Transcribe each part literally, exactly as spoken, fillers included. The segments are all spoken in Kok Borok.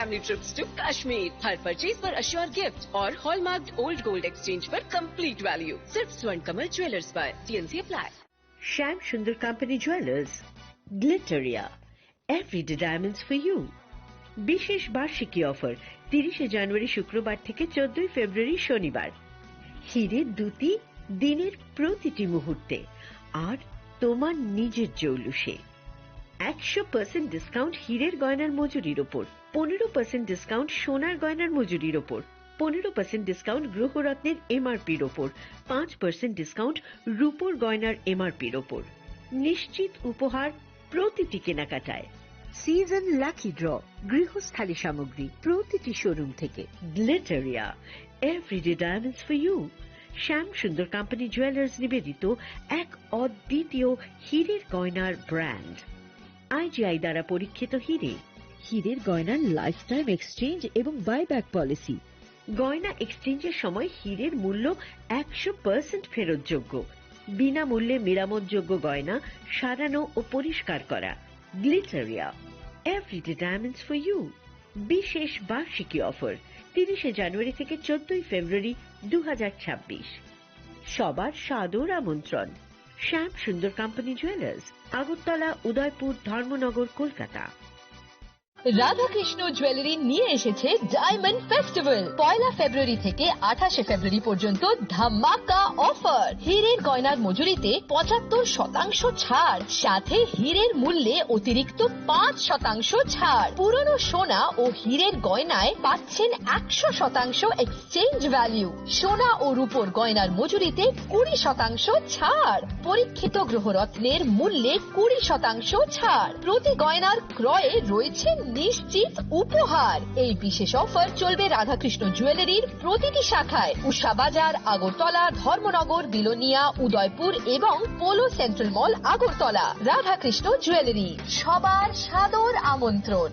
Family trips to Kashmir. हर purchase पर assure gift और हॉलमार्क्ड ओल्ड गोल्ड एक्सचेंज पर कंप्लीट वैल्यू। सिर्फ स्वर्ण कमल ज्वेलर्स पर। TNC apply. Shyam Sundar company jewellers, Glitteria, everyday diamonds for you. বিশেষ বার্ষিকী অফার, তিরিশে জানুয়ারি শুক্রবার থেকে চোদ্দই ফেব্রুয়ারি শনিবার। হীরের দ্যুতি দিনের প্রতিটি মুহূর্তে, আর তোমার নিজের জৌলুসে। একশো পার্সেন্ট ডিসকাউন্ট হীরের গয়নার মজুরির ওপর, পনেরো পার্সেন্ট ডিসকাউন্ট সোনার গয়নার মজুরির ওপর, পনেরো পার্সেন্ট ডিসকাউন্ট গ্রহরত্নের এমআরপির ওপর, পাঁচ পার্সেন্ট ডিসকাউন্ট রূপোর গয়নার এমআরপির ওপর। নিশ্চিত উপহার প্রতিটি কেনাকাটায়। সিজন লাকি ড্র, গৃহস্থালী সামগ্রী প্রতিটি শোরুম থেকে। Glitteria, everyday diamonds for you. Shyam Sundar company jewellers নিবেদিত এক অদ্বিতীয় হীরের গয়নার ব্র্যান্ড। আইজিআই দ্বারা পরীক্ষিত হীরে। হীরের গয়নার লাইফ টাইম এক্সচেঞ্জ এবং বাইব্যাক পলিসি। গয়না এক্সচেঞ্জের সময় হীরের মূল্য একশো পার্সেন্ট ফেরতযোগ্য। বিনামূল্যে মেরামতযোগ্য গয়না সারানো ও পরিষ্কার করা। Glitteria, everyday diamonds for you. বিশেষ বার্ষিকী অফার, তিরিশে জানুয়ারি থেকে চোদ্দই ফেব্রুয়ারি দুই হাজার ছাব্বিশ। সবার সাদর আমন্ত্রণ। শ্যাম সুন্দর কোম্পানি জুয়েলার্স, আগরতলা, উদয়পুর, ধর্মনগর, কলকাতা। রাধাকৃষ্ণ জুয়েলারি নিয়ে এসেছে ডায়মন্ড ফেস্টিভ্যাল। পয়লা ফেব্রুয়ারি থেকে আঠাশে ফেব্রুয়ারি পর্যন্ত ধামাকা অফার। হীরের গয়নার মজুরিতে পঁচাত্তর শতাংশ ছাড়, সাথে হীরের মূল্যে অতিরিক্ত পাঁচ শতাংশ ছাড়। পুরনো সোনা ও হীরের গয়নায় পাচ্ছেন একশো শতাংশ এক্সচেঞ্জ ভ্যালু। সোনা ও রূপোর গয়নার মজুরিতে কুড়ি শতাংশ ছাড়। পরীক্ষিত গ্রহরত্নের মূল্যে কুড়ি শতাংশ ছাড়। প্রতি গয়নার ক্রয়ে রয়েছে নিশ্চিত উপহার। এই বিশেষ অফার চলবে রাধাকৃষ্ণ জুয়েলারির প্রতিটি শাখায়, উষা বাজার, আগরতলা, ধর্মনগর, বিলোনিয়া, উদয়পুর এবং পোলো সেন্ট্রাল মল, আগরতলা। রাধাকৃষ্ণ জুয়েলারি, সবার সাদর আমন্ত্রণ।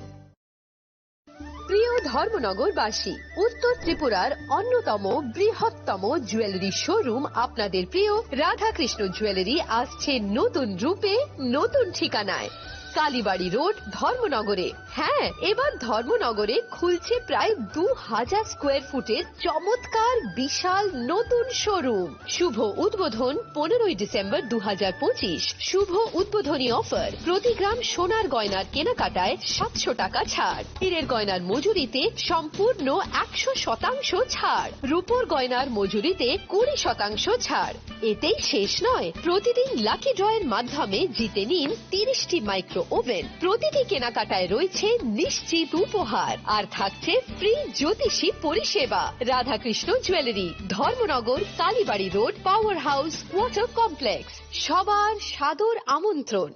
প্রিয় ধর্মনগরবাসী, উত্তর ত্রিপুরার অন্যতম বৃহত্তম জুয়েলারি শোরুম আপনাদের প্রিয় রাধাকৃষ্ণ জুয়েলারি আসছে নতুন রূপে, নতুন ঠিকানায়। কালীবাড়ি রোড, ধর্মনগরে। হ্যাঁ, এবার ধর্মনগরে খুলছে প্রায় দু হাজার স্কোয়ার ফুটের চমৎকার বিশাল নতুন শোরুম। শুভ উদ্বোধন পনেরোই ডিসেম্বর দু হাজার পঁচিশ। শুভ উদ্বোধনী অফার, প্রতি গ্রাম সোনার গয়নার কেনাকাটায় সাতশো টাকা ছাড়, হীরের গয়নার মজুরিতে সম্পূর্ণ একশো শতাংশ ছাড়, রূপোর গয়নার মজুরিতে কুড়ি শতাংশ ছাড়। এতেই শেষ নয়, প্রতিদিন লাকি ড্রয়ের মাধ্যমে জিতে নিন তিরিশটি মাইক্রো ওভেন। প্রতিটি কেনাকাটায় রয়েছে নিশ্চিত উপহার, আর থাকছে ফ্রি জ্যোতিষী পরিষেবা। Radhakrishna jewellery, Dharmanagar, Kalibari road, power house, water complex. সবার সাদর আমন্ত্রণ।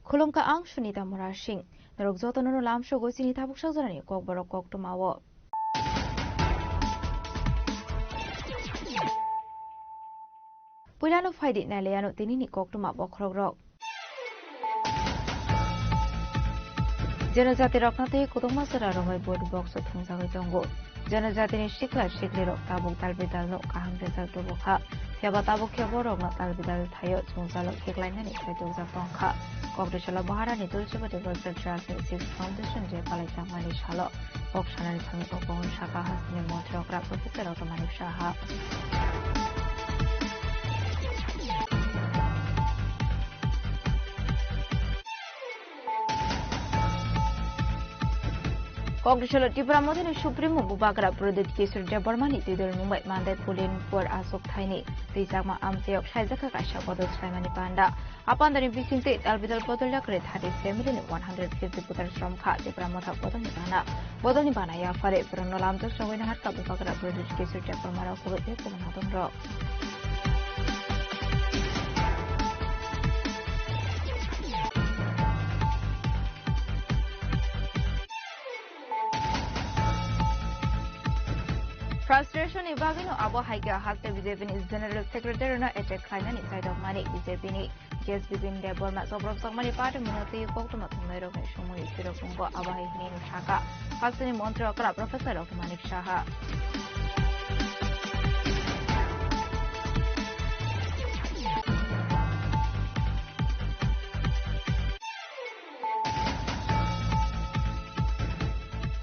Khulumkha ang Sunita Murasing. Norok jotono no lamsogwi chini tabuk sajorani kokborok koktwmao. Puilano phaidi nailaiano tinini koktwma bokhorokrok. Jenojatirokno tei kwbangma jora romwi vote box o thwngjagwi tongo. Jonojatini sikla siklirok tabuk dalbidalno kaham result tubu kha. Phiya ba tabuk khe borokno dalbidal thaio chwngsalok khiklainani khaitokjak tong kha. Kokdisalo Baharani Tulsibati Culture Trust ni Six Foundation Day palai tangmani salo kok sanani thani kokbongni saka hasteni montri okra Professor Automanik Saha. Kokdisalo Tipra Mothani Supremo Bubagra Pradyut Kishore Debbarmani twidul mungbai mandai Pulinpur aswk thaini twijakma amchayok saijakha kaisa bodol swlaimani panda. A pandani bisingtwi dalbidal bodol yakri thirty family ni one hundred fifty voters romkha Tipra Motha bodolni bana. Bodolni bana yaphare borokno lamjak sogwi naharkha Bubagra Pradyut Kishore Debbarma rok kubui tei kubun adongrok. Frustration ni bagwino abo hai khe haste B J P ni General Secretary no attack khlainani chaidokmani B J P ni G S Bipin Debbarma chopropjakmani party mungno twi koktwma thumnairokni sumui sirok tongo. Abo hai hwnwi no saka hasteni montri okra Professor Doctor Manik Saha.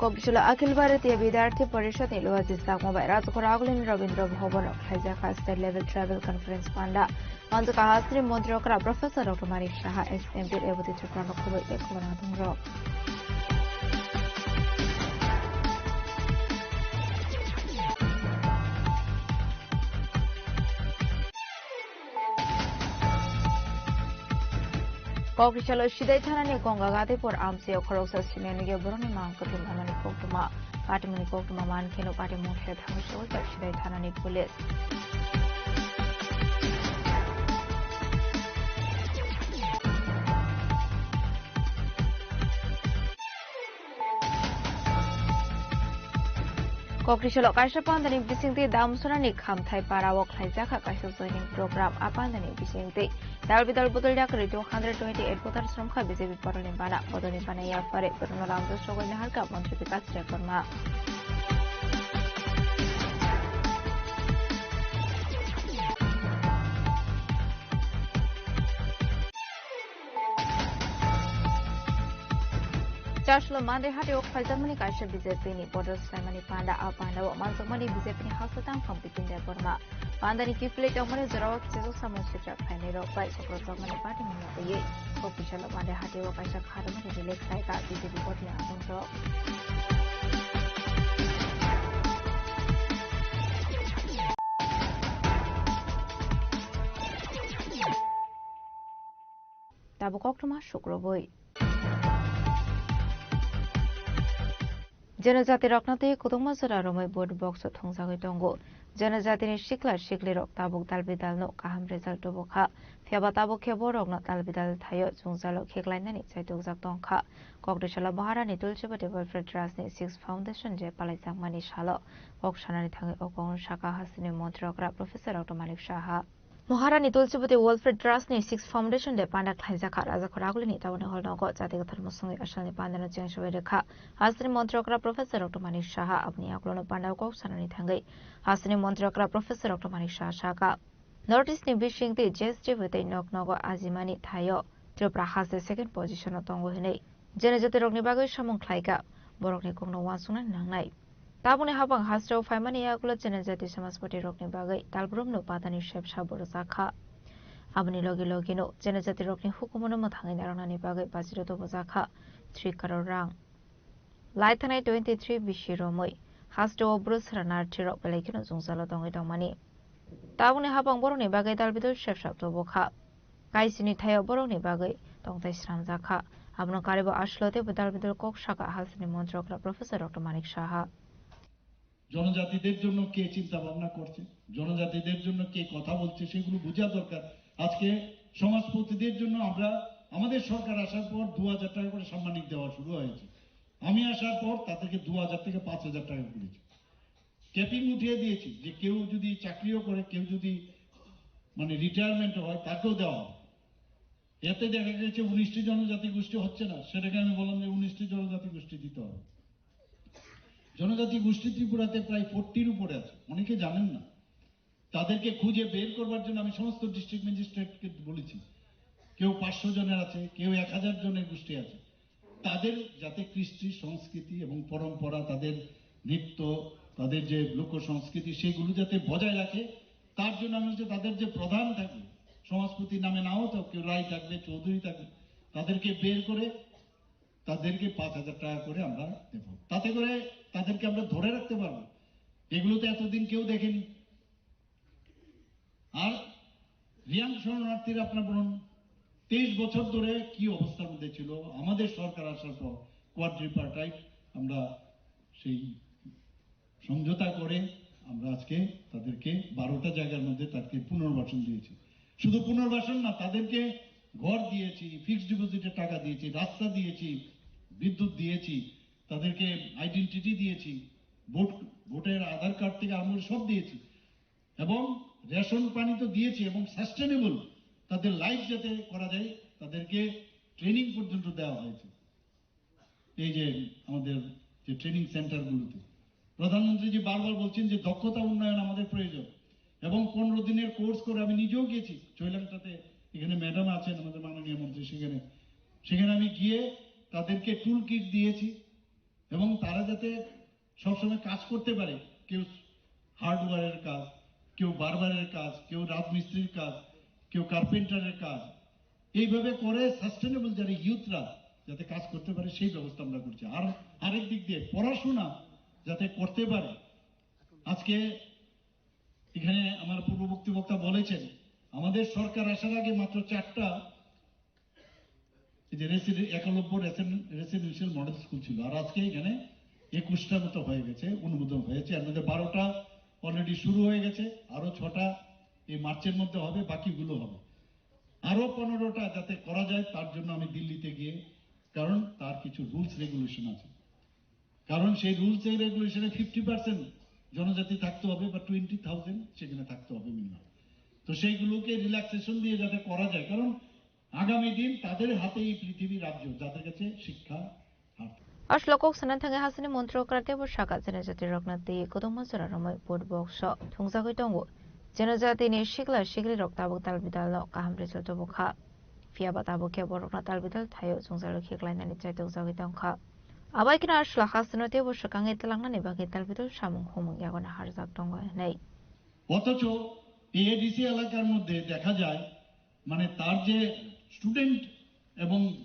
Kokdisalo Akhil Bharatiya Vidyarthi Parishad ni Luaji Sakma bai Rajghor Agulini Rabindra Bhavan o khlaijakha State Level Tribal Conference panda. Manjak hasteni montri okra Professor Doctor Manik Saha, ex M P Rebati Tripura no khoboi tei khoboi nathungrok. Kokdisalo Sidai thanani Gongga Gadipur amchio khoroksa simi nugwi borokni mang kwthwi manmani koktwma. Patimoni koktwma mankheno patimung khe thangwi sogwi kha Sidai thanani police. Kokdisalo kaisa pandani bisingtwi damsonani khamthai para o khlaijakha kaisa joining program. A pandani bisingtwi dalbidal bodol yakri two hundred twenty eight voters romkha B J P bodolni bana. Bodolni bana yaphare borokno lamjak sogwi naharkha montri Bikash Debbarma. Chaslo Mandai hati o khlaijakmani kaisa B J P ni bodol swlaimani panda. A panda o manjakmani B J P ni hasteni tangphang Bipin Debbarma. Pandani kiphilwi tongmani jorao kichijak samung swijak khlainairok bai sokrojakmani party mungno twiwi Kokdisalo Mandai hati o kaisa kharmani release khlaikha B J P bodolni adongrok. Tabuk koktwma sukrubui. Jenojatirokno twi kwbangma jora romwi vote box o thwngjagwi tongo. Jonojatini sikla siklirok tabuk dalbidalno kaham result tubukha. Phiyaba tabuk khe borokno dalbidal thaio jwngjalo kheklainani chaitokjak tongkha. Kokdisalo Maharani Tulsibati Welfare Trust ni Six Foundation Day palaijakmani salo kok sanani thangwi o kokno sakha hasteni montri okra Professor Doctor Manik Saha. Maharani Tulsibati Welfare Trust ni Six Foundation Day panda khlaijakha Rajakhor Agulini Taboni Hall nogo. Jati kwthar mwswngwi asalni pandano chengsawi rwkha hasteni montri okra Professor Doctor Manik Saha. Aboni yagulono pandao kok sanani thangwi hasteni montri okra Professor Doctor Manik Saha sakha, North East ni bisingtwi G S T B tei nok nogo ajimani thaio Tripura haste second position o tongo hwnwi. Jenojatirokni bagwi samung khlaikha, borokni kokno uansuknani nangnai. Tabukni habang hasteo phaimani yagulo Jonojati Samajpati rokni bagwi talbrumno patani sepsa bo rwjakha. Aboni logi logino Jonojati rokni hukumono mwthangwi narwknani bagwi bajiro tubujakha three crore rang. Lai thanai twenty three bisi romwi hasteo bwrwsra narwthwirok belai kheno jwngjalo tongwi tongmani. Tabukni habang borokni bagwi dalbidal sepsa tubukha. Kaisini thaio borokni bagwi tongthai swnamjakha. Abono karibo aswlo teibo dalbidal kok sakha hasteni montri okra Professor Doctor Manik Saha. জনজাতিদের জন্য কে চিন্তা ভাবনা করছে, জনজাতিদের জন্য কে কথা বলছে, সেগুলো বোঝা দরকার। আজকে সমাজপতিদের জন্য আমরা, আমাদের সরকার আসার পর দু হাজার টাকা করে সাম্মানিক দেওয়া শুরু হয়েছে। আমি আসার পর তাদেরকে দু হাজার থেকে পাঁচ হাজার টাকা করেছি। ক্যাপিং উঠিয়ে দিয়েছি যে কেউ যদি চাকরিও করে, কেউ যদি মানে রিটায়ারমেন্ট হয়, তাকেও দেওয়া হবে। এতে দেখা গেছে উনিশটি জনজাতি গোষ্ঠী হচ্ছে না, সেটাকে আমি বললাম যে উনিশটি জনজাতি গোষ্ঠী দিতে হবে। জনজাতি গোষ্ঠী ত্রিপুরাতে প্রায় ফোরটির উপরে আছে, অনেকে জানেন না। তাদেরকে খুঁজে বের করবার জন্য আমি সমস্ত ডিস্ট্রিক্ট ম্যাজিস্ট্রেটকে বলেছি, কেউ পাঁচশো জনের আছে, কেউ এক হাজার জনের গোষ্ঠী আছে, তাদের যাতে কৃষ্টি সংস্কৃতি এবং পরম্পরা, তাদের নৃত্য, তাদের যে লোক সংস্কৃতি, সেগুলো যাতে বজায় রাখে, তার জন্য আমি হচ্ছে তাদের যে প্রধান থাকবে, সমাজপতি নামে নাও থাক, কেউ রায় থাকবে, চৌধুরী থাকবে, তাদেরকে বের করে তাদেরকে পাঁচ হাজার টাকা করে আমরা দেব। তাতে করে তাদেরকে আমরা ধরে রাখতে পারবো। এগুলো তো এতদিন কেউ দেখেনি। আর রিয়াং শরণার্থীরা, আপনার বলুন, তেইশ বছর ধরে কি অবস্থার মধ্যে ছিল, আমাদের সরকার আসার পর কোয়াড্রিপার্টাইট আমরা সেই সমঝোতা করে আমরা আজকে তাদেরকে বারোটা জায়গার মধ্যে তাদেরকে পুনর্বাসন দিয়েছি। শুধু পুনর্বাসন না, তাদেরকে ঘর দিয়েছি, ফিক্সড ডিপোজিটের টাকা দিয়েছি, রাস্তা দিয়েছি, বিদ্যুৎ দিয়েছি, তাদেরকে আইডেন্টিটি দিয়েছি, ভোট, ভোটার আধার কার্ড থেকে আরম্ভ করে সব দিয়েছি। এবং রেশন পানি তো দিয়েছি এবং সাস্টেনেবল তাদের লাইফ যাতে করা যায়, তাদেরকে ট্রেনিং পর্যন্ত দেওয়া হয়েছে। এই যে আমাদের যে ট্রেনিং সেন্টারগুলোতে প্রধানমন্ত্রী যে বারবার বলছেন যে দক্ষতা উন্নয়ন আমাদের প্রয়োজন, এবং পনেরো দিনের কোর্স করে আমি নিজেও গেছি চৈলাংটাতে, এখানে ম্যাডাম আছেন আমাদের মাননীয় মন্ত্রী, সেখানে সেখানে আমি গিয়ে তাদেরকে টুল কিট দিয়েছি এবং তারা যাতে সবসময় কাজ করতে পারে, কেউ হার্ডওয়্যারের কাজ, কেউ বার্বারের কাজ, কেউ রাজমিস্ত্রির কাজ, কেউ কার্পেন্টারের কাজ, এইভাবে করে সাস্টেনেবল যারা ইউথরা যাতে কাজ করতে পারে সেই ব্যবস্থা আমরা করছি। আর আরেক দিক দিয়ে পড়াশোনা যাতে করতে পারে। আজকে এখানে আমার পূর্ববর্তী বক্তা বলেছেন, আমাদের সরকার আসার আগে মাত্র চারটা এই যে রেসিডে-, একলব্য রেসিডেন-, রেসিডেন্সিয়াল মডেল স্কুল ছিল, আর আজকে এখানে একুশটা মতো হয়ে গেছে, অনুমোদন হয়েছে। এর মধ্যে বারোটা অলরেডি শুরু হয়ে গেছে, আরো ছটা এই মার্চের মধ্যে হবে, বাকিগুলো হবে। আরো পনেরোটা যাতে করা যায়, তার জন্য আমি দিল্লিতে গিয়ে, কারণ তার কিছু রুলস রেগুলেশন আছে, কারণ সেই রুলস এন্ড রেগুলেশনে ফিফটি পার্সেন্ট জনজাতি থাকতে হবে বা টোয়েন্টি থাউজেন্ড সেখানে থাকতে হবে মিনিমাম। তো সেইগুলোকে রিল্যাক্সেশন দিয়ে যাতে করা যায়, কারণ আগামী দিন তাদের হাতে এই পৃথিবী রাজ্য, যাদের কাছে শিক্ষা হাত। Aswk kok sana thangwi hasteni montri okra teibo saka, jene jati rokna twi kwdwkma jora romwi vote box o thungjagwi tongo. Jene jatini sikla sikli rok tabuk dal bidal no kaham result tubu kha. Phiya ba tabuk khe borokno tal bidal thaio chwngsairok khiklainani chaitokjagwi tongkha. Abai kheno aswla hasteno teibo swkangwi twlangnani bagwi tal bidal samung humung yago naharjak tongo hwnwi. অথচ এই এডিসি এলাকার মধ্যে দেখা যায়, মানে, তার যে স্টুডেন্ট এবং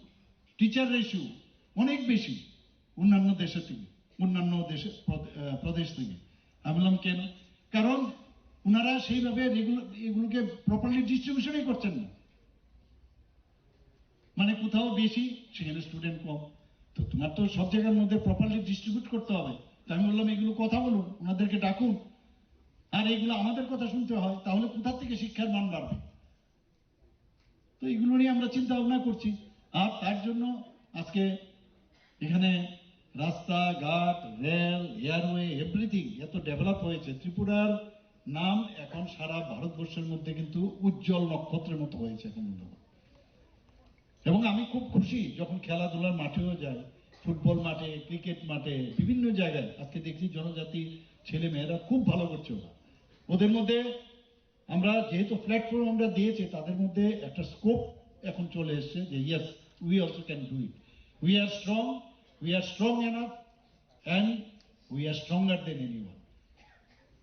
টিচার রেশিও অনেক বেশি অন্যান্য দেশের থেকে, অন্যান্য দেশে, প্রদ-, আহ, প্রদেশ থেকে। আমি বললাম, "কেন?" কারণ ওনারা সেইভাবে রেগুলা-, এগুলোকে প্রপারলি ডিস্ট্রিবিউশনই করছেন না। মানে, কোথাও বেশি, সেখানে স্টুডেন্ট কম। তো তোমার তো সব জায়গার মধ্যে প্রপারলি ডিস্ট্রিবিউট করতে হবে। তো আমি বললাম, "এগুলো কথা বলুন, ওনাদেরকে ডাকুন, আর এগুলো আমাদের কথা শুনতে হয়, তাহলে কোথা থেকে শিক্ষার মান বাড়বে?" তো এগুলো নিয়ে আমরা চিন্তা ভাবনা করছি। আর তার জন্য আজকে এখানে রাস্তা, ঘাট, রেল, এয়ারওয়ে, এভরিথিং এত ডেভেলপ হয়েছে। ত্রিপুরার নাম এখন সারা ভারতবর্ষের মধ্যে কিন্তু উজ্জ্বল নক্ষত্রের মতো হয়েছে এখন বর্তমানে। এবং আমি খুব খুশি যখন খেলাধুলার মাঠেও যাই, ফুটবল মাঠে, ক্রিকেট মাঠে, বিভিন্ন জায়গায় আজকে দেখছি জনজাতি ছেলে মেয়েরা খুব ভালো করছে। ওরা, ওদের মধ্যে আমরা যেহেতু প্ল্যাটফর্ম আমরা দিয়েছি, তাদের মধ্যে একটা স্কোপ এখন চলে এসেছে যে, "Yes, we also can do it. We are strong, we are strong enough, and we are stronger than anyone."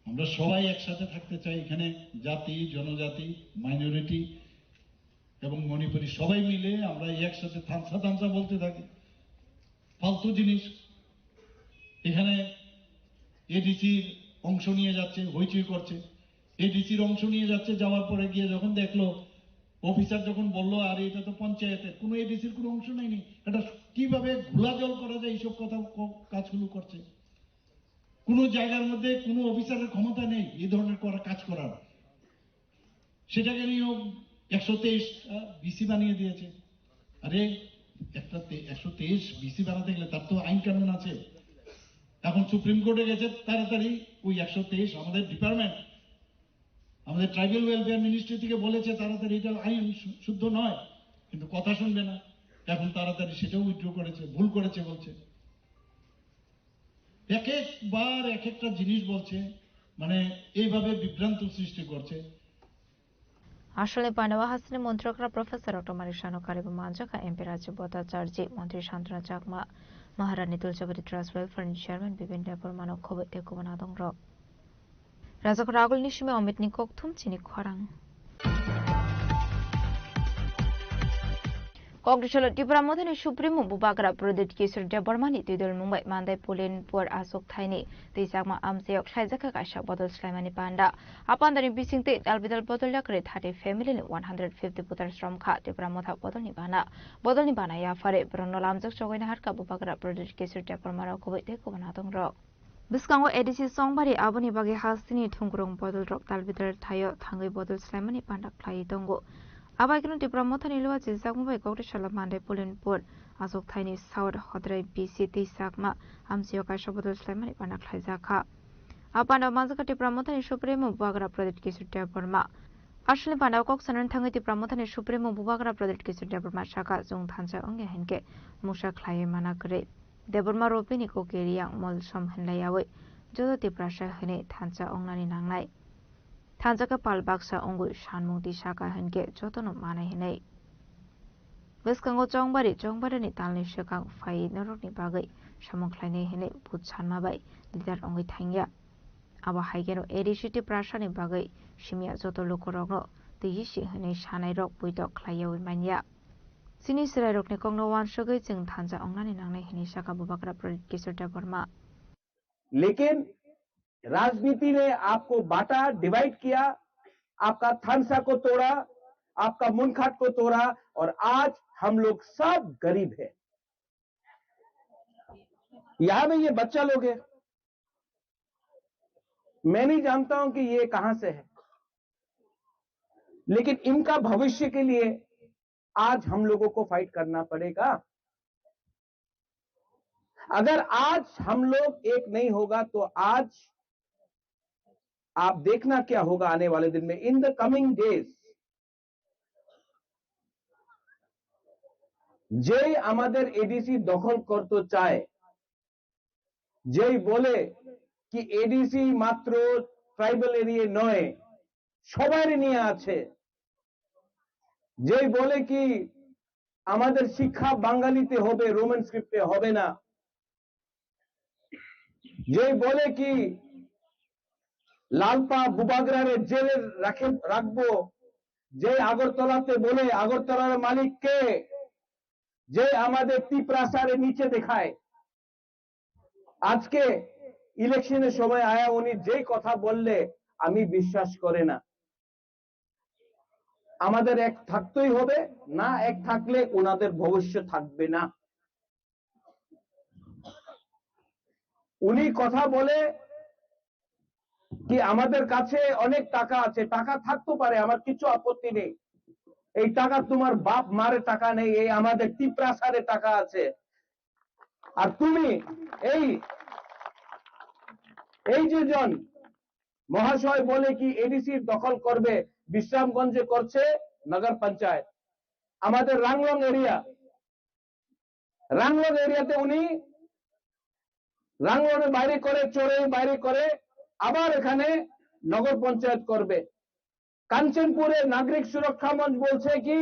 আমরা সবাই একসাথে থাকতে চাই এখানে, জাতি, জনজাতি, মাইনরিটি এবং মণিপুরি সবাই মিলে আমরা এই একসাথে থামসা থামসা বলতে থাকি, ফালতু জিনিস। এখানে এডিসির অংশ নিয়ে যাচ্ছে, হইচই করছে। এডিসির অংশ নিয়ে যাচ্ছে, যাওয়ার পরে গিয়ে যখন দেখলো, অফিসার যখন বলল, "আরে, এটা তো পঞ্চায়েতের, কোনো এডিসির কোনো অংশ নেয়নি, এটা কিভাবে ঘোলা জল করা যায়, এইসব কথা ক-, কাজগুলো করছে।" কোনো জায়গার মধ্যে কোনো অফিসারের ক্ষমতা নেই এই ধরনের করা, কাজ করার। সেটাকে নিয়েও একশো তেইশ, আহ, বিসি বানিয়ে দিয়েছে। আরে, একটা তে-, একশো তেইশ বিসি বানাতে গেলে তার তো আইন কানুন আছে। এখন সুপ্রিম কোর্টে গেছে, তাড়াতাড়ি ওই একশো তেইশ আমাদের ডিপার্টমেন্ট, আমাদের ট্রাইবাল ওয়েলফেয়ার মিনিস্ট্রি থেকে বলেছে তাড়াতাড়ি, এটা আইন শু-, শুদ্ধ নয়, কিন্তু কথা শুনবে না। এখন তাড়াতাড়ি সেটাও উইথড্র করেছে, ভুল করেছে বলছে। এক একবার এক একটা জিনিস বলছে, মানে, এইভাবে বিভ্রান্ত সৃষ্টি করছে। Aswlni panao hasteni montri okra Professor Doctor Manik Sano karwi bo manjakha M P Rajib Bhattacharjee, Montri Santana Chakma, Maharani Tulsibati Trust Welfare ni Chairman Bipin Debbarma no khobwi tei kubun adongrok. Rajakhor Agulni simi Omitni kokthum chini khorang. Kokdisalo Tipra Mothani Supremo Bubagra Pradip Kishore Debbarmani twidulmung bai Mandai Pulinpur aswk thaini twi chakma amchaio khlaijak kha kaisa bodol swlaimani panda. A pandani bisingtwi dalbidal bodol yakarwi thirty family ni one hundred fifty voters romkha Tipra Motha bodolni bana. Bodolni bana yaphare borokno lamjak chogwi naharkha Bubagra Pradip Kishore Debbarma rok kubui tei kubun adongrok. Bwskango A D C Chongbari aboni bagwi hasteni thungkurung bodolrok dalbidal thaio thangwi bodol swlaimani panda khlaiwi tongo. Abaikeno Tipra Mothani Luwa chijak bai Kokdisala Mandai Pulinpur aswk thaini South Hodrai B C tei Chakma amchaio kaisa bodol swlaimani panda khlaijak kha. A panda manjakha Tipra Mothani Supremo Bubagra Pradip Kishore Debbarma. Aswkni panda kok sanani thangwi Tipra Mothani Supremo Bubagra Pradip Kishore Debbarma sakha, chwng thansa wngya hinkhe mungsa khlaiwi mana kwrwi. Debbarma Robini kok Riyang Molsom hinlaiyawi joto Tiprasa hinwi thansa wngnani nangnai. Thansa khe pal baksa wngwi sanmung twi sakha hinkhe jotono manai hinwi. Bwskango Chongbari, Chongbarini talni swkang phaiwi norokni bagwi samung khlainai hinwi but sanma bai leader wngwi thangya. Abo hai kheno A D C Tiprasani bagwi simiya joto lukurokno twi si hinwi sanairok poito khlaiyawi manya. Chini chwrairokni kokno uansugwi chwng thansa wngnani nangnai hinwi sakha Bubagra Pradip Kishore Debbarma. लेकिन राजनीति ने आपको बांटा, डिवाइड किया, आपका थानसा को तोड़ा, आपका मुनखाट को तोड़ा, और आज हम लोग सब गरीब हैं। यहाँ में ये बच्चा लोग है, मैं नहीं जानता हूं कि ये कहां से है, लेकिन इनका भविष्य के लिए आज हम लोगों को फाइट करना पड़ेगा। अगर आज हम लोग एक नहीं होगा तो आज आप देखना क्या होगा आने वाले दिन में, in the coming days। যে আমাদের এডিসি দখল করতে চায়, যেই বলে কি এডিসি মাত্র ট্রাইবাল এরিয়া নয়, সবার নিয়ে আছে, যেই বলে কি আমাদের শিক্ষা বাঙালিতে হবে, রোমান স্ক্রিপ্টে হবে না, যেই বলে কি লালপা বুবাগ্রারে জেলে রাখে, রাখবো, যে আগরতলাতে বলে আগরতলার মালিক কে, যে আমাদের তিপ্রাসারে নিচে দেখায়। আজকে ইলেকশনের সময় আয়া উনি যেই কথা বললে আমি বিশ্বাস করে না। আমাদের এক থাকতেই হবে, না এক থাকলে ওনাদের ভবিষ্যৎ থাকবে না। উনি কথা বলে কি আমাদের কাছে অনেক টাকা আছে, টাকা থাকতে পারে, আমার কিছু আপত্তি নেই। এই টাকা তোমার বাপ মার টাকা নেই, এই আমাদের তিপ্রাসারে টাকা আছে। আর তুমি এই, এই যে জন মহাশয় বলে কি এডিসি দখল করবে, বিশ্রামগঞ্জে করছে নগর পঞ্চায়েত, আমাদের রাংলং এরিয়া, রাংলং এরিয়াতে উনি রাংলংয়ের বাইরে করে, চোরে বাইরে করে, আবার এখানে নগর পঞ্চায়েত করবে। কাঞ্চনপুরে নাগরিক সুরক্ষা মঞ্চ বলছে কি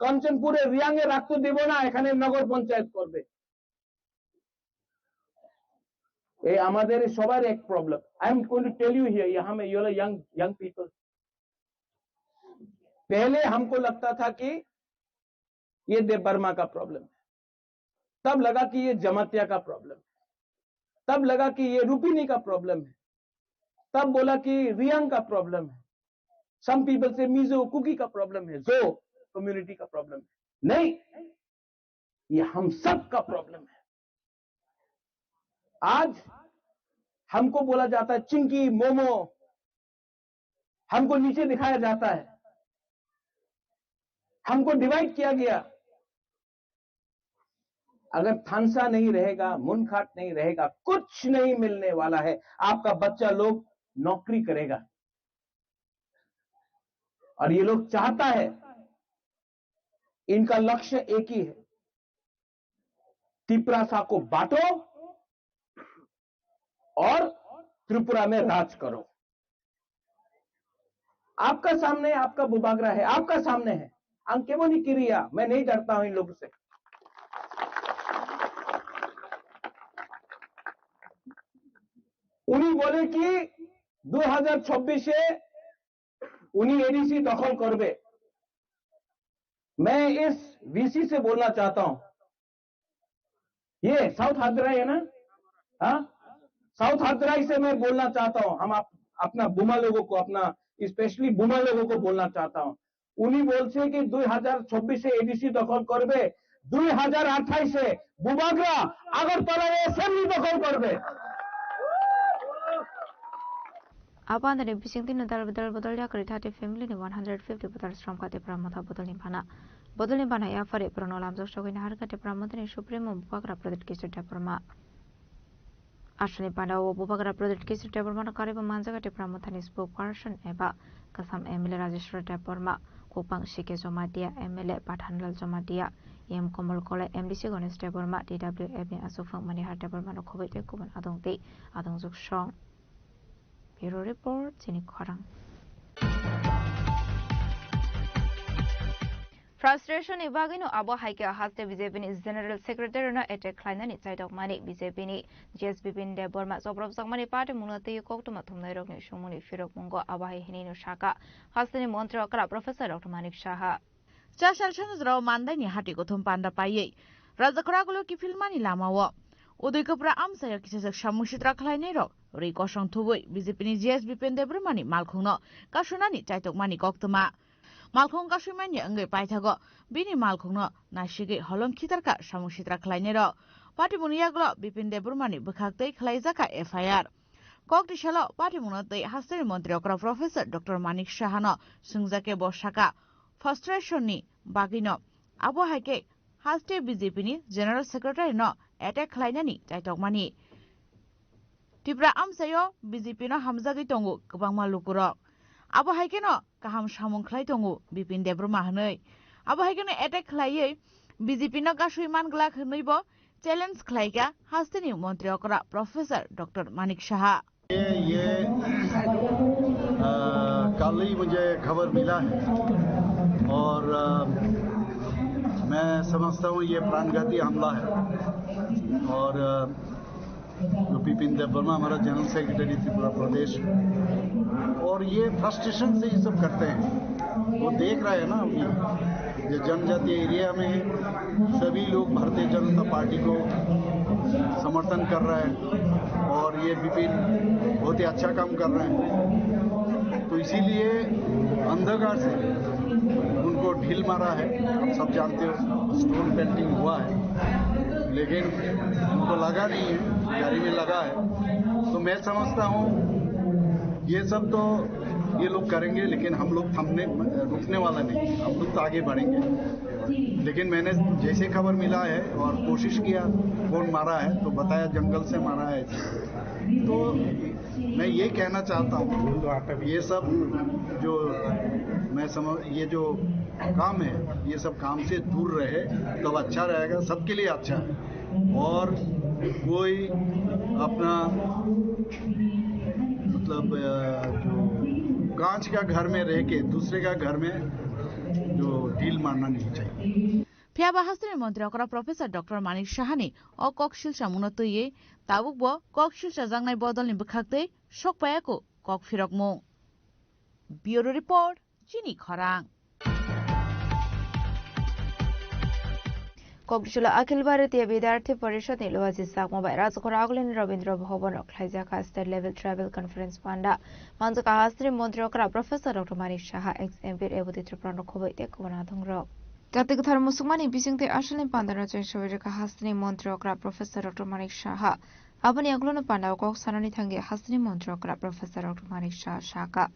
কাঞ্চনপুরে রিয়াং এ রাখতে দিব না, এখানে নগর পঞ্চায়েত করবে। এই আমাদের সবার এক problem. I am going to tell you here, यहाँ में ये वाला young, young people, पहले हमको लगता था कि ये देव वर्मा का प्रॉब्लम है, तब लगा कि ये जमातिया का प्रॉब्लम है, तब लगा कि ये रूपिनी का प्रॉब्लम है, तब बोला कि रियांग का प्रॉब्लम है, सम पीपल से मिजो कुकी का प्रॉब्लम है, जो कम्युनिटी का प्रॉब्लम है। नहीं, ये हम सब का प्रॉब्लम है। आज हमको बोला जाता है चिंकी, मोमो, हमको नीचे दिखाया जाता है, हमको डिवाइड किया गया। अगर थानसा नहीं रहेगा, मुनखाट नहीं रहेगा, कुछ नहीं मिलने वाला है। आपका बच्चा लोग नौकरी करेगा। और ये लोग चाहता है, इनका लक्ष्य एक ही है, तिपरासा को बांटो और त्रिपुरा में राज करो। आपका सामने आपका बुबागरा है, आपका सामने है। Ang kebo ni kiriya, मैं नहीं डरता हूं इन लोगों से। উনি বলে কি দু হাজার চব্বিশে উনি এডিসি দখল করবে। मैं इस वीसी से बोलना चाहता हूँ। ये साउथ हादराई है ना? हाँ, साउथ हादराई से मैं बोलना चाहता हूँ। हम आप, अपना बुमा लोगों को, अपना स्पेशली बुमा लोगों को बोलना चाहता हूँ। উনি বলছে কি দুই হাজার চব্বিশে এডিসি দখল করবে, দুই হাজার আঠাইশে বুবাগ্রা আগরতলা অ্যাসেম্বলি দখল করবে। Abandani bising tini dal bidal bodol yakri thirty family ni one hundred fifty bodol srom kati pura motha bodol ni bana. Bodol ni bana yapari pura no lamjok sogwi nahar kati pura motha ni supremo bubagra Pradyot Kishore Debbarma. Aswkni panda o bubagra Pradyot Kishore Debbarmano karwi bo manjaga Tipra Mothani spokesperson eba Kasam M L A Rajeshwar Debbarma, Kokpang C K Jomatia, M L A Pathanlal Jomatia, M Komol Kolai, M D C Ganesh Debbarma, T W F ni aswk phang Manihar Debbarmano khobwi tei kubun adong tei adongjwk song. Bureau Report, chini khorang. Frustration ni bagwino abo hai khe haste B J P ni General Secretary no attack khlainani chaitokmani. B J P ni G S Bipin Debbarma chopropjakmani party mungno twi koktwma thumnairokni songmungni phirokmungo abo hai hinwino sakha hasteni montri okra Professor Doctor Manik Saha. Chasal sanajrao mandaini hati kothom panda paiwi Rajakhora gulo kiphilmani lamao Udaikapura amchaio kisajak samung sitra khlainairok rwi kosong thubwi B J P ni G S Bipin Debbarmani malkhungno kasunani chaitokmani koktwma. Malkhung kasui manya wngwi paithago bini malkhungno naisigwi holong khitarkha samung sitra khlainairok. Patimungni yagulo Bipin Debbarmani bwkhak tei khlaijakha F I R. Kok tisalo patimungno tei hasteni montri okra Professor Doctor Manik Sahano swngjak khe bo sakha, frustration ni bagwino abo hai khe haste B J P ni General Secretary no attack khlainani chaitokmani. Tripura amchaio B J P no hamjagwi tongo kwbangma lukurok. Abo hai kheno kaham samung khlai tongo Bipin Debbarma hwnwi. Abo hai kheno attack khlaiwi B J P no gasui man glak hwnwi bo challenge khlaikha hasteni montri okra Professor Doctor Manik Saha. ये, ये, अ, कल ही मुझे खबर मिला है और, अ, मैं समझता हूँ ये प्राणघाती हमला है और, अ, जो बिपिन देबबर्मा हमारा जनरल सेक्रेटरी त्रिपुरा प्रदेश, और ये फ्रस्ट्रेशन से ये सब करते हैं। वो देख रहा है ना अभी, ये जनजातीय एरिया में सभी लोग भारतीय जनता पार्टी को समर्थन कर रहा है और ये बिपिन बहुत ही अच्छा काम कर रहे हैं। तो इसीलिए अंधकार से उनको ढील मारा है। आप सब जानते हो, स्टोन पेल्टिंग हुआ है, लेकिन उनको लगा नहीं है, गाड़ी में लगा है। तो मैं समझता हूँ ये सब तो ये लोग करेंगे, लेकिन हम लोग थमने, रुकने वाला नहीं, हम लोग तो आगे बढ़ेंगे। लेकिन मैंने जैसे खबर मिला है और कोशिश किया, कौन मारा है, तो बताया जंगल से मारा है। तो मैं ये कहना चाहता हूँ, ये सब जो मैं समझ, ये जो काम है, ये सब काम से दूर रहे, तब अच्छा रहेगा, सबके लिए अच्छा है। और कोई अपना, मतलब, अ, जो कांच का घर में रह के दूसरे का घर में जो डील मारना नहीं चाहिए। Phiya ba hasteni montri okra Professor Doctor Manik Sahani o kok silsa mungno twiwi tabuk bo kok silsa jaknai bodolni bwkhak tei sok paiya kok phirokmung. Bureau Report, chini khorang. Kokdisolo Akhil Bharatiya Vidyarthi Parishad ni luaji sakma bai Rajkhora Agulini Rabindra Bhavan o khlaijak State Level Tribal Conference panda. Manjak hasteni montri okra Professor Doctor Manik Saha, ex M P Rebati Tripura no khoboi tei kubun adongrok. Jati kwthar musukmani bising tei asalni pandano cheng sobai rwkha hasteni montri okra Professor Doctor Manik Saha. Aboni yagulono pandao kok sanani thangwi hasteni montri okra Professor Doctor Manik Saha sakha,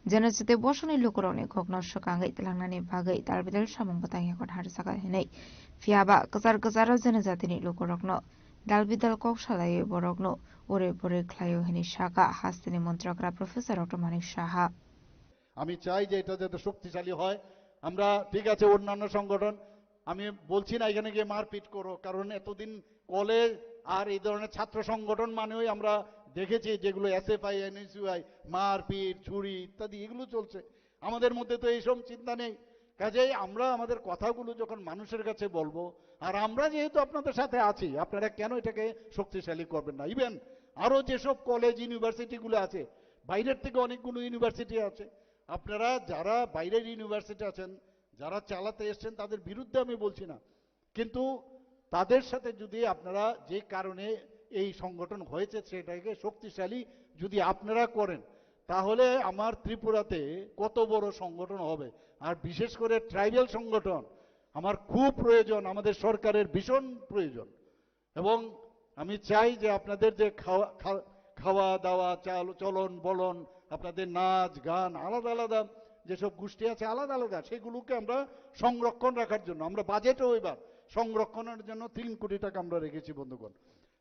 janajati bosongni lukurokni kokno swkangwi tlangnani bagwi dalbidal samung bwtang yakon harjak hinwi. Phiya ba kwchar kwcharo janajatini lukurokno dalbidal kok salaiwi borokno ure pore khlaio hinwi sakha hasteni montri okra Professor Doctor Manik Saha. আমি চাই যে এটা যাতে শক্তিশালী হয়। আমরা, ঠিক আছে, অন্যান্য সংগঠন, আমি বলছি না এখানে গিয়ে মারপিট করো, কারণ এতদিন কলেজ আর এই ধরনের ছাত্র সংগঠন মানেই আমরা দেখেছি যেগুলো এসএফআই, এনএসইউআই, মারপিট, ছুরি ইত্যাদি এগুলো চলছে। আমাদের মধ্যে তো এইসব চিন্তা নেই। কাজেই আমরা আমাদের কথাগুলো যখন মানুষের কাছে বলবো, আর আমরা যেহেতু আপনাদের সাথে আছি, আপনারা কেন এটাকে শক্তিশালী করবেন না? ইভেন আরও যেসব কলেজ, ইউনিভার্সিটিগুলো আছে, বাইরের থেকে অনেকগুলো ইউনিভার্সিটি আছে, আপনারা যারা বাইরের ইউনিভার্সিটি আছেন, যারা চালাতে এসছেন তাদের বিরুদ্ধে আমি বলছি না, কিন্তু তাদের সাথে যদি আপনারা, যে কারণে এই সংগঠন হয়েছে সেটাকে শক্তিশালী যদি আপনারা করেন, তাহলে আমার ত্রিপুরাতে কত বড় সংগঠন হবে। আর বিশেষ করে ট্রাইবাল সংগঠন আমার খুব প্রয়োজন, আমাদের সরকারের ভীষণ প্রয়োজন। এবং আমি চাই যে আপনাদের যে খাওয়া, খা-, খাওয়া দাওয়া, চাল, চলন বলন, আপনাদের নাচ গান, আলাদা আলাদা যেসব গোষ্ঠী আছে আলাদা আলাদা, সেগুলোকে আমরা সংরক্ষণ রাখার জন্য আমরা বাজেটও এবার সংরক্ষণের জন্য তিন কোটি টাকা আমরা রেখেছি, বন্ধুগণ।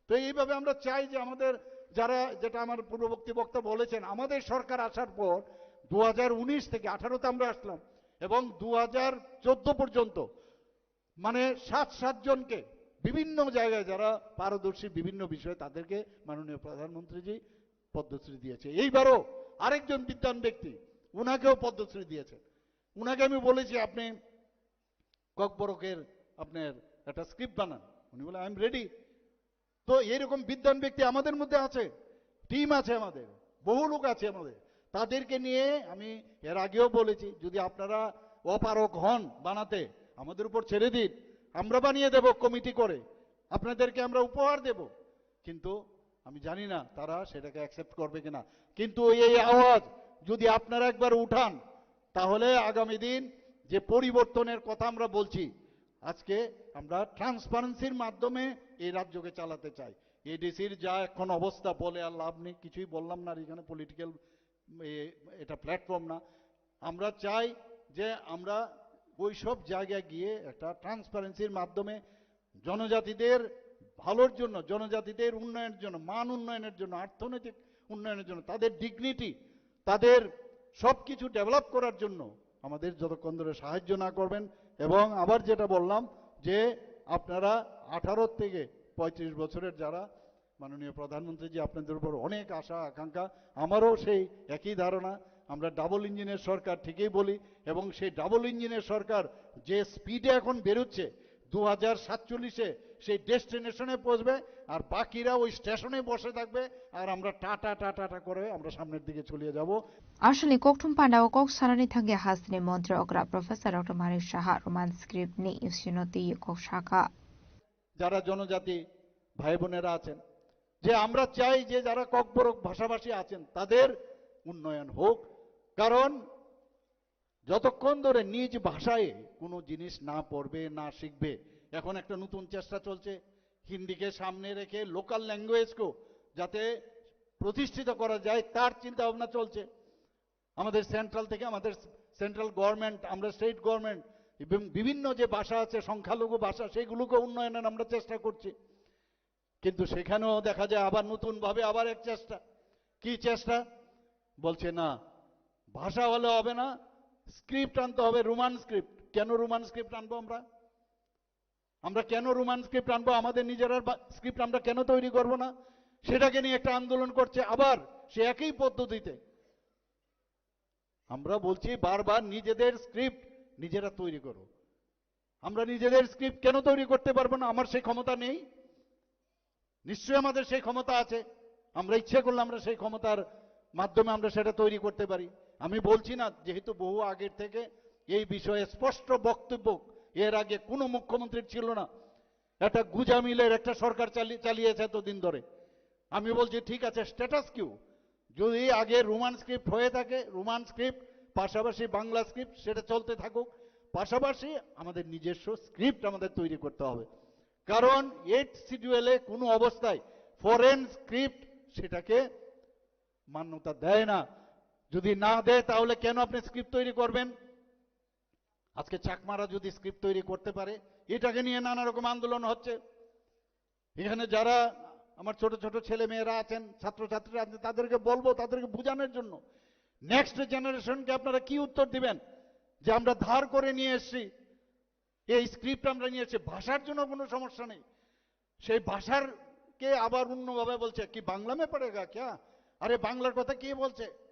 তো এইভাবে আমরা চাই যে আমাদের যারা, যেটা আমার পূর্ববর্তী বক্তা বলেছেন, আমাদের সরকার আসার পর দু হাজার উনিশ থেকে আঠারোতে আমরা আসলাম এবং দু হাজার চোদ্দ পর্যন্ত মানে সাত সাত জনকে বিভিন্ন জায়গায় যারা পারদর্শী বিভিন্ন বিষয়ে তাদেরকে মাননীয় প্রধানমন্ত্রীজি পদ্মশ্রী দিয়েছে। এইবারও আরেকজন বিদ্বান ব্যক্তি, ওনাকেও পদ্মশ্রী দিয়েছেন। ওনাকে আমি বলেছি, "আপনি ককবরকের আপনার একটা স্ক্রিপ্ট বানান।" উনি বলে, "আই এম রেডি।" তো এইরকম বিদ্বান ব্যক্তি আমাদের মধ্যে আছে, টিম আছে আমাদের, বহু লোক আছে আমাদের। তাদেরকে নিয়ে আমি এর আগেও বলেছি, যদি আপনারা অপারক হন বানাতে, আমাদের উপর ছেড়ে দিন, আমরা বানিয়ে দেব কমিটি করে, আপনাদেরকে আমরা উপহার দেব। কিন্তু আমি জানি না তারা সেটাকে অ্যাকসেপ্ট করবে কিনা। কিন্তু এই আওয়াজ যদি আপনারা একবার উঠান, তাহলে আগামী দিন যে পরিবর্তনের কথা আমরা বলছি, আজকে আমরা ট্রান্সপারেন্সির মাধ্যমে এই রাজ্যকে চালাতে চাই। এডিসির যা এখন অবস্থা, বলে আর লাভ নেই, কিছুই বললাম না আর এখানে পলিটিক্যাল, এটা প্ল্যাটফর্ম না। আমরা চাই যে আমরা ওই সব জায়গায় গিয়ে একটা ট্রান্সপারেন্সির মাধ্যমে জনজাতিদের ভালোর জন্য, জনজাতিদের উন্নয়নের জন্য, মান উন্নয়নের জন্য, অর্থনৈতিক উন্নয়নের জন্য, তাদের ডিগনিটি, তাদের সব কিছু ডেভেলপ করার জন্য আমাদের যতক্ষণ ধরে সাহায্য না করবেন। এবং আবার যেটা বললাম যে আপনারা আঠারো থেকে পঁয়ত্রিশ বছরের যারা, মাননীয় প্রধানমন্ত্রীজি, আপনাদের উপর অনেক আশা আকাঙ্ক্ষা, আমারও সেই একই ধারণা। আমরা ডাবল ইঞ্জিনের সরকার ঠিকই বলি, এবং সেই ডাবল ইঞ্জিনের সরকার যে স্পিডে এখন বেরোচ্ছে, দু হাজার সাতচল্লিশে সেই ডেস্টিনেশনে পৌঁছবে, আর বাকিরা ওই স্টেশনে বসে থাকবে, আর আমরা টাটা টাটা টাটা করে আমরা সামনের দিকে চলিয়ে যাব। Aswkni kokthum pandao kok sanani thangya hasteni montri okra Professor Doctor Manik Saha Roman script ni isinoti kok sakha. যারা জনজাতি ভাই বোনেরা আছেন, যে আমরা চাই যে যারা ককবরক ভাষাভাষী আছেন তাদের উন্নয়ন হোক, কারণ যতক্ষণ ধরে নিজ ভাষায় কোনো জিনিস না পড়বে, না শিখবে, এখন একটা নতুন চেষ্টা চলছে হিন্দিকে সামনে রেখে লোকাল ল্যাঙ্গুয়েজকেও যাতে প্রতিষ্ঠিত করা যায়, তার চিন্তা ভাবনা চলছে। আমাদের সেন্ট্রাল থেকে, আমাদের সেন্ট্রাল গভর্নমেন্ট, আমরা স্টেট গভর্নমেন্ট এবং বিভিন্ন যে ভাষা আছে, সংখ্যালঘু ভাষা, সেইগুলোকে উন্নয়নের আমরা চেষ্টা করছি। কিন্তু সেখানেও দেখা যায় আবার নতুনভাবে আবার এক চেষ্টা। কি চেষ্টা? বলছে, "না, ভাষা হলে হবে না, স্ক্রিপ্ট আনতে হবে, রোমান স্ক্রিপ্ট।" কেন রোমান স্ক্রিপ্ট আনবো আমরা? আমরা কেন রোমান স্ক্রিপ্ট আনবো? আমাদের নিজেরার বা-, স্ক্রিপ্ট আমরা কেন তৈরি করব না? সেটাকে নিয়ে একটা আন্দোলন করছে আবার সে একই পদ্ধতিতে। আমরা বলছি বারবার, নিজেদের স্ক্রিপ্ট নিজেরা তৈরি করো। আমরা নিজেদের স্ক্রিপ্ট কেন তৈরি করতে পারবো না? আমার সেই ক্ষমতা নেই? নিশ্চয়ই আমাদের সেই ক্ষমতা আছে। আমরা ইচ্ছে করলে আমরা সেই ক্ষমতার মাধ্যমে আমরা সেটা তৈরি করতে পারি। আমি বলছি না, যেহেতু বহু আগের থেকে এই বিষয়ে স্পষ্ট বক্তব্য এর আগে কোনো মুখ্যমন্ত্রীর ছিল না, একটা গুজামিলের একটা সরকার চালি-, চালিয়েছে এতদিন ধরে। আমি বলছি, ঠিক আছে, স্ট্যাটাস কিউ, যদি আগে রোমান স্ক্রিপ্ট হয়ে থাকে, রোমান স্ক্রিপ্ট পাশাপাশি বাংলা স্ক্রিপ্ট, সেটা চলতে থাকুক। পাশাপাশি আমাদের নিজস্ব স্ক্রিপ্ট আমাদের তৈরি করতে হবে, কারণ এইট শিডিউলে কোনো অবস্থায় ফরেন স্ক্রিপ্ট সেটাকে মান্যতা দেয় না। যদি না দেয়, তাহলে কেন আপনি স্ক্রিপ্ট তৈরি করবেন? আজকে চাকমারা যদি স্ক্রিপ্ট তৈরি করতে পারে, এটাকে নিয়ে নানা রকম আন্দোলন হচ্ছে। এখানে যারা আমার ছোট ছোট ছেলে মেয়েরা আছেন, ছাত্রছাত্রীরা আছেন, তাদেরকে বলবো, তাদেরকে বোঝানোর জন্য, নেক্সট জেনারেশনকে আপনারা কি উত্তর দিবেন যে আমরা ধার করে নিয়ে এসেছি, এই স্ক্রিপ্ট আমরা নিয়ে এসেছি, ভাষার জন্য কোনো সমস্যা নেই। সেই ভাষার কে আবার অন্যভাবে বলছে, "কি বাংলা মে পড়েগা ক্যা? আরে, বাংলার কথা কে বলছে?"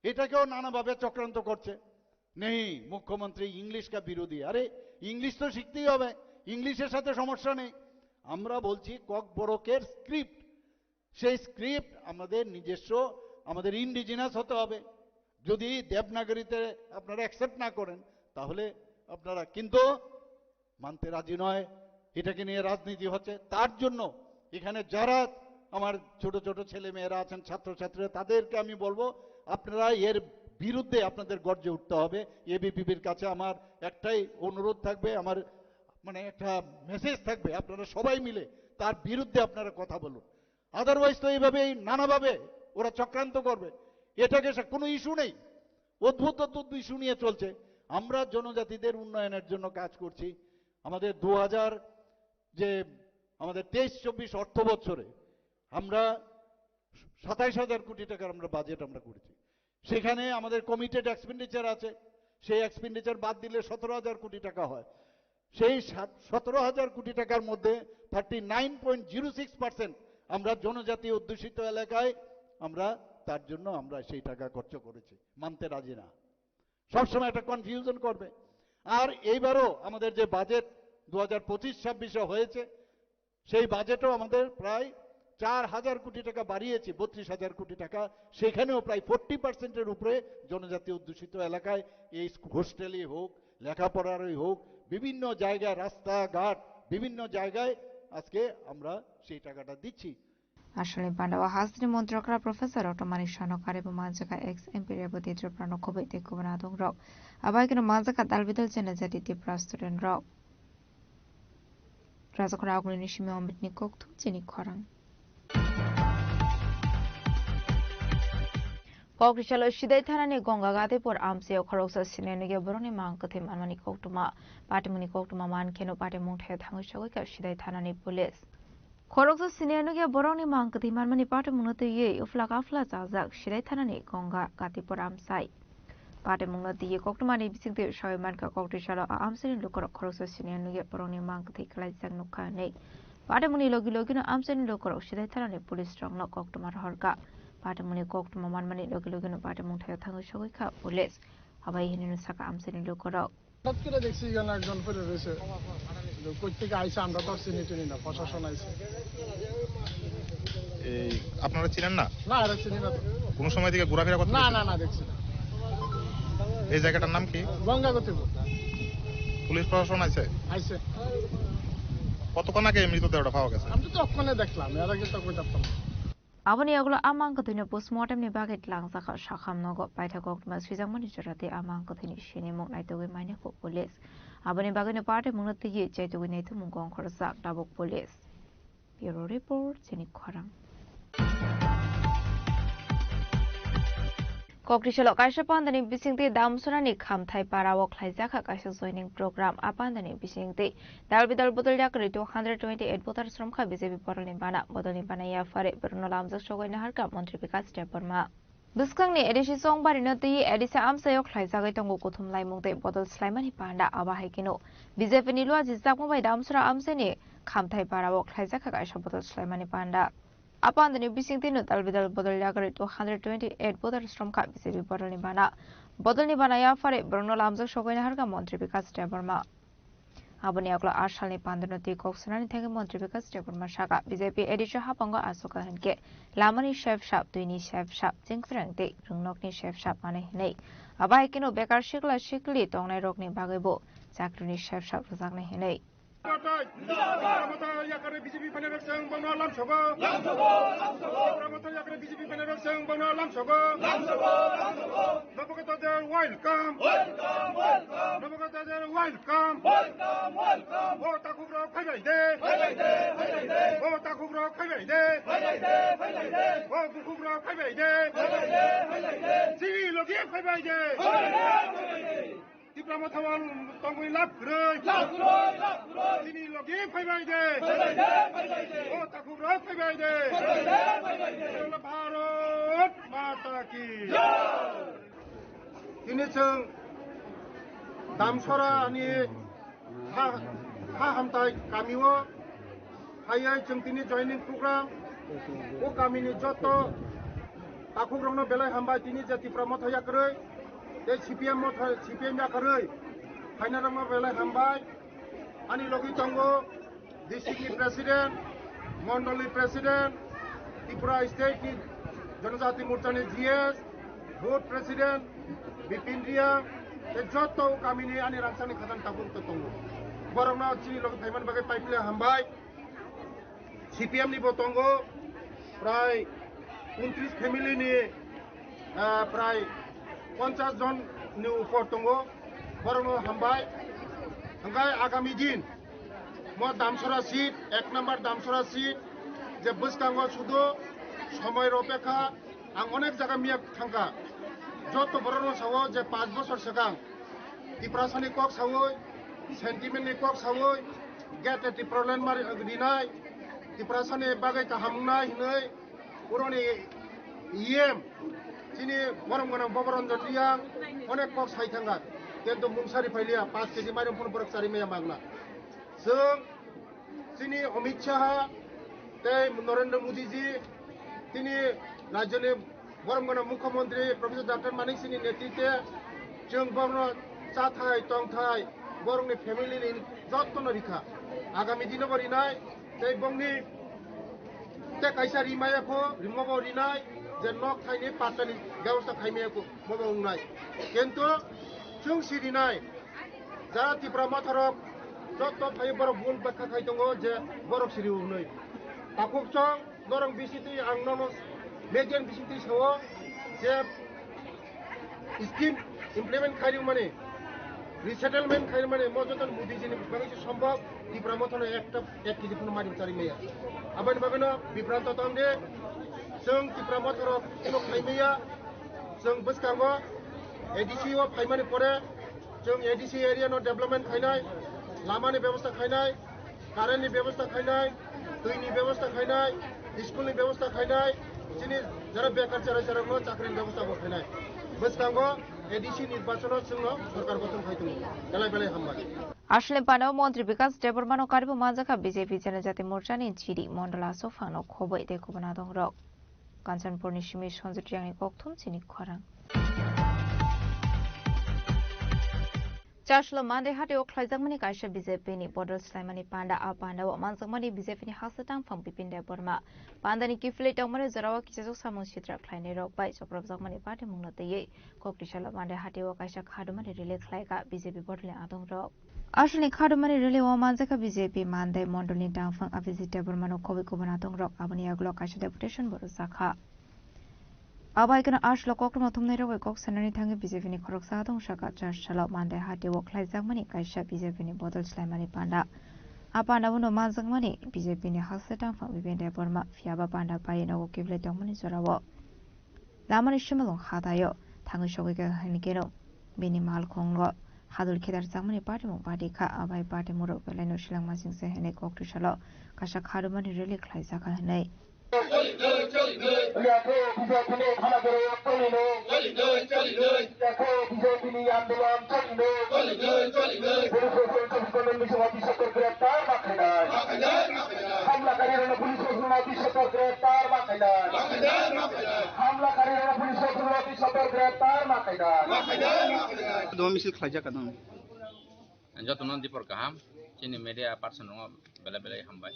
এটাকেও নানাভাবে চক্রান্ত করছে। নেই, মুখ্যমন্ত্রী ইংলিশ কা বিরোধী। আরে, ইংলিশ তো শিখতেই হবে, ইংলিশের সাথে সমস্যা নেই। আমরা বলছি ককবরকের স্ক্রিপ্ট, সেই স্ক্রিপ্ট আমাদের নিজস্ব, আমাদের ইন্ডিজিনাস হতে হবে। যদি দেবনাগরীতে আপনারা অ্যাকসেপ্ট না করেন, তাহলে আপনারা, কিন্তু মানতে রাজি নয়। এটাকে নিয়ে রাজনীতি হচ্ছে। তার জন্য এখানে যারা আমার ছোট ছোট ছেলে মেয়েরা আছেন, ছাত্রছাত্রীরা, তাদেরকে আমি বলবো, আপনারা এর বিরুদ্ধে আপনাদের গর্জে উঠতে হবে। এবিপিপির কাছে আমার একটাই অনুরোধ থাকবে, আমার মানে একটা মেসেজ থাকবে, আপনারা সবাই মিলে তার বিরুদ্ধে আপনারা কথা বলুন। আদারওয়াইজ তো এইভাবেই নানাভাবে ওরা চক্রান্ত করবে। এটাকে সে কোনো ইস্যু নেই, অদ্ভুত অদ্ভুত ইস্যু নিয়ে চলছে। আমরা জনজাতিদের উন্নয়নের জন্য কাজ করছি। আমাদের দু হাজার, যে আমাদের তেইশ চব্বিশ অর্থ বছরে আমরা সাতাইশ হাজার কোটি টাকার আমরা বাজেট আমরা করেছি। সেখানে আমাদের কমিটেড এক্সপেন্ডিচার আছে, সেই এক্সপেন্ডিচার বাদ দিলে সতেরো হাজার কোটি টাকা হয়। সেই সাত- সতেরো হাজার কোটি টাকার মধ্যে thirty nine point zero six percent আমরা জনজাতি অধ্যুষিত এলাকায় আমরা তার জন্য আমরা সেই টাকা খরচ করেছি। মানতে রাজি না, সবসময় একটা কনফিউশন করবে। আর এইবারও আমাদের যে বাজেট দু হাজার পঁচিশ ছাব্বিশে হয়েছে, সেই বাজেটও আমাদের প্রায় চার হাজার কোটি টাকা বাড়িয়েছি, বত্রিশ হাজার কোটি টাকা। সেখানেও প্রায় ফোর্টি পার্সেন্টের উপরে জনজাতি অধ্যুষিত এলাকায় এই স্কু- হোস্টেলই হোক, লেখাপড়ারই হোক, বিভিন্ন জায়গায়, রাস্তাঘাট, বিভিন্ন জায়গায় আজকে আমরা সেই টাকাটা দিচ্ছি। Aswkni panda o hasteni montrokra Professor Doctor Manik Saha no karwi bo manjakha ex M P Reboti Tripura no khobwi tei kubun adongrok. Abo hai kheno manjakha dal bidal channel jati Tripura student rok. Rajakhor agulini simi Amit ni kokthum chini khorang. Kokrisalo Sidai thanani Gongga Gatipur amchaio khoroksa senior nugya borokni mang kwthwi manmani koktwma. Patimungni koktwma man kheno patimung thaio thangwi sogwi kha Sidai thanani police. Khoroksa senior nugya borokni mang kwthwi manmani patimungno twiwi uphla kaphla chajak Sidai thanani Gongga Gatipur amchai. Patimungno twiwi koktwmani bisingtwi sawi mankha koktisalo a amchaini lukurok khoroksa senior nugya borokni mang kwthwi khlaijak nukha hwnwi. Patimungni logi logino amchaini lukurok Sidai thanani police rokno koktwma rohorkha. Patimungni koktwma manmani logi logino patimung thaio thangwi sogwi kha police. Abai hinwi sakha amchaini lukurok. হঠাৎ করে দেখছি এখানে একজন পড়ে রয়েছে। কোথেকে আইছে আমরা তো আর চিনি টিনি না, প্রশাসন আইছে। এই আপনারা চিনেন না? না, এরা চিনি না তো। কোনো সময় থেকে ঘোরাফেরা করতে না, দেখছেন? না, না, দেখছি না। এই জায়গাটার নাম কি? গঙ্গা গতিপুর। পুলিশ প্রশাসন আইছে? আইছে। কতক্ষণ আগে এই মৃতদেহটা পাওয়া গেছে? আমি তো তখনই দেখলাম, এর আগে তো কই দেখতাম না। Aboni yagulo a mang kwthwino postmortem ni bagwi tlangjakha sakham nogo paithak koktwma swijakmani jora tei a mang kwthwini sinimung naitugwi mainaikho police. Aboni bagwino patimungno twiwi chaitugwi naithumung gong khorokjak tabuk police. Bureau Report, chini khorang. Kokrisalo kaisa pandani bisingtwi Damsorani Khamthai parao khlaijakha kaisa joining program. A pandani bisingtwi dal bidal bodol yakarwi two hundred twenty eight voter sromkha B J P bodolni bana. Bodolni bana yaphari borokno lamjak sogwi naharkha Montri Bikash Debbarma. Bwskangni A D C chongbarino twi A D C amchaio khlaijagwi tongo kuthum laimung tei bodol swlaimani panda. Abo hai kheno B J P ni luajijakma bai Damsora amchaini Khamthai parao khlaijakha kaisa bodol swlaimani panda. A pandani bisingtwi no dal bidal bodol yakarwi two hundred twenty eight voter sromkha B J P bodolni bana. Bodolni bana yaphari borokno lamjak sogwi naharkha Montri Bikash Debbarma. Aboni yagulo a salni pandano twi kok sanani thangwi Montri Bikash Debbarma sakha, B J P A D C hapango achukha hinkhe lamani sep sap, twini sep sap, chengphreng tei rwngnokni sep sap manwi hinwi. Abo hai kheno bekar sikla sikli tongnairokni bagwibo chakrini sep sap rwjaknai hinwi. Tipra Motha yakarwi B J P phainairok chwng bono lamsogo. Tipra Motha yakarwi B J P phainairok chwng bono lamsogo. Nabokata Debbarma welcome. Welcome, welcome. Nabokata Debbarma welcome. Welcome, welcome. O takhukrok phaibai de. Phaibai de, phaibai de. O takhukrok phaibai de. Phaibai de, phaibai de. O bukhukrok phaibai de. Phaibai de, phaibai de. Chini logi phaibai de. Phaibai de, phaibai de. Tipra Motha o tongwi lab kwrwi. Lab kwrwi, lab kwrwi. Chini logi phaibai de. Phaibai de, phaibai de. O takhukrok phaibai de. Phaibai de, phaibai de. Bharat Mata ki. Jai. Tini chwng Damsora ni ha, ha hamtai kamio phaiwi chwng tini joining program. O kamini joto takhukrokno belai hambai, tini je Tipra Motha yakarwi tei C P M Motha, C P M yakarwi phainairokno belai hambai. Ani logi tongo district ni president, mondol ni president, Tripura state ni Janajati Morcha ni G S, board president Bipin Reang, Tei joto kamini ani rangchakni khajang tabuk to tongo. Borokno chini logi phaimani bagwi paiphle hambai. C P M ni bo tongo, prai untris family ni, ah, prai ponchas jon ni upor tongo, borokno hambai. Hingkhai agami din mo Damsora seat, ek number Damsora seat, je bwskango sudo somoi ropekha, ang onek jaga miya thangkha. Joto borokno sao je panch bosor swkang Tiprasani kok sawi, sentiment ni kok sawi, gate Tipraland mari rinai, Tiprasani bagwi kaham wngnai hinwi, uroni E M, chini borom gwnang Boboranjan Reang, onek kok sai thangkha, kintu mungsa ri phailiya, panch K G mairum phano borok chari maya mangna. Chwng chini Amit Shah tei Narendra Modi ji, tini rajyoni borom gwnang Mukhyamantri Professor Doctor Manik Singh ni netritwe chwng borokno chathai tongthai borokni family ni jotono rikha. Agami dino bo rinai tei bongni tei kaisa rimaya pho rimo bo rinai je nok thaini pattani byabosta khaimaya pho bo wngnai. Kintu chwng si rinai. Jara Tipra Motha rok joto phai borok bul bekha khai tongo je borok siri hwnwi. Takhuk chong norok bisitwi ang nono media ni bisitwi sao je scheme implement khai rwmani, resettlement khai rwmani mo joto Modi ji ni bagwi se sombhob Tipra Motha no ekta ek K G phano mairum chari maya. Aboni bagwi no bibranto tong de chwng Tipra Motha rok no khai maya. Chwng bwskango A D C o phaimani pore chwng A D C area no development khainai, lamani bebosta khainai, current ni bebosta khainai, twi ni bebosta khainai, school ni bebosta khainai, chini jara bekar cherai cherokno chakri ni bebosta bo khainai. Bwskango A D C nirbachono chwngno sorkar gothon khai tongo. Belai belai hambai. Aswlni panao Montri Bikas Debbarmano karibo manjakha B J P Janajati Morchani G D Mondol Aswk phangno khobwi tei kubuna dongrok. Kanchanpurni simi Sanjit Riyangni kokthum chini khorang. Chaslo Mande hatio khlaijakmani kaisa B J P ni bodol swlaimani panda. A pandao manjakmani B J P ni haksa tangphang Bipin Debbarma. Pandani kiphilwi tongmani jorao kichajak samung sitra khlainai rok bai chopropjakmani party mungno twiwi Koktisalo Mande hatio kaisa khadumani rally khlaikha B J P bodolni adongrok. Aswlni khadumani rally o manjakha B J P Mande mondolni tangphang Abhijit Debbarmano khobwi kubun adongrok, aboni yagulo kaisa deputation bo rwjakha. Abai kheno aswlo koktwma thumnairok bai kok sanani thangwi B J P ni khoroksa adong saka Chasalo Mande hatio khlaijakmani kaisa B J P ni bodol swlaimani panda. A panda bono manjakmani B J P ni haksa tangphang Bipin Debbarma, phiyaba panda bai nogo kiphilwi tongmani jorao. Lamani simalwng hataio thangwi sogwi kha hwnwi kheno bini malkhungo hadul khedar chakmani patimung pati kha. Abai patimung rok belaino swlangma singse hwnwi koktisalo kaisa khadumani rally khlaijakha hwnwi. Yakho B J P ni andolon cholino. Police Station Chowbish Ghonta ni bisingo Biswakar greptar ma khainai. Hamlakari rokno police station o Biswakar greptar ma khainai. Hamlakari rokno police station o Biswakar greptar ma khainai. Doma misil khlaijak kha dong. Jotono dipor kaham, chini media person rokno belai belai hambai.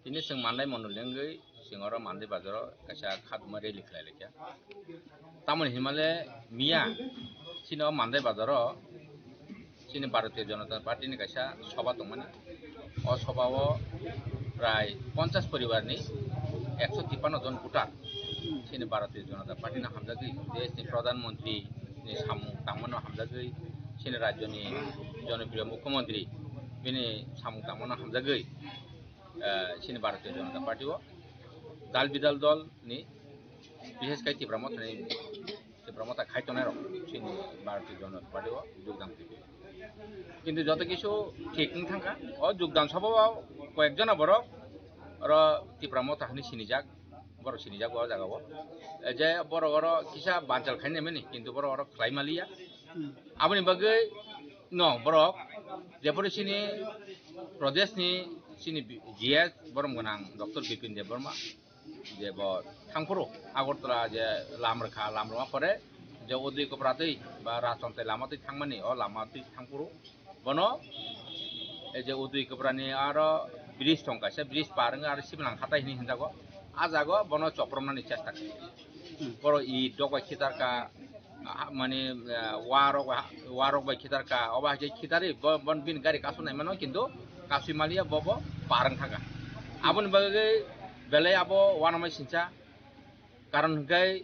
Tini chwng Mandai mondol ni wngwi chwng oro Mandai bazaro kaisa khaduma rally khlai laikha. Tamoni hinmale miya chini o Mandai bazaro chini Bharatiya Janata Party ni kaisa soba tongmani. O soba o prai ponchas poribar ni ekso tipano jon voter chini Bharatiya Janata Party no hamjagwi, desh ni Pradhan Mantri ni samung tangmano hamjagwi, chini rajyo ni jonopriyo Mukhyamantri bini samung tangmano hamjagwi, eh, chini Bharatiya Janata Party o dal bidal dol ni bishes khai Tipra Motha ni, Tipra Motha khai tongnai rok chini Bharatiya Janata Party o jogdan khai. Kintu joto kisu thik wng thangkha, o jogdan soba o koyek jona borok oro Tipra Motha hwnwi sinijak, borok sinijak o jaga o. E je borok oro kisa banchal khai naimani, kintu borok oro khlai maliya. Aboni bagwi no borok jephuru chini Pradesh ni chini G S borom gwnang Doctor Bipin Debbarma je bo thangphuru Agartala je lam rwkha, lam rwma pore je Udayakopra twi ba Rajchandni lama twi thangmani, o lama twi thangphuru bono e je Udayakopra ni aro bridge tong kaisa, bridge par wngwi aro Sibinang hatai hinwi hinjago, a jago bono chopromnani chesta khlai. Boro i dok bai khitarka, Ah, mani, ah, warok, warok bai khitar ka, obo hai khe khitari, bo, bon bini gari kasu nai mano, kintu kasui maliya bo, bo parang thaka. Aboni bagwi belai abo wanamai sincha, karon hwnkhe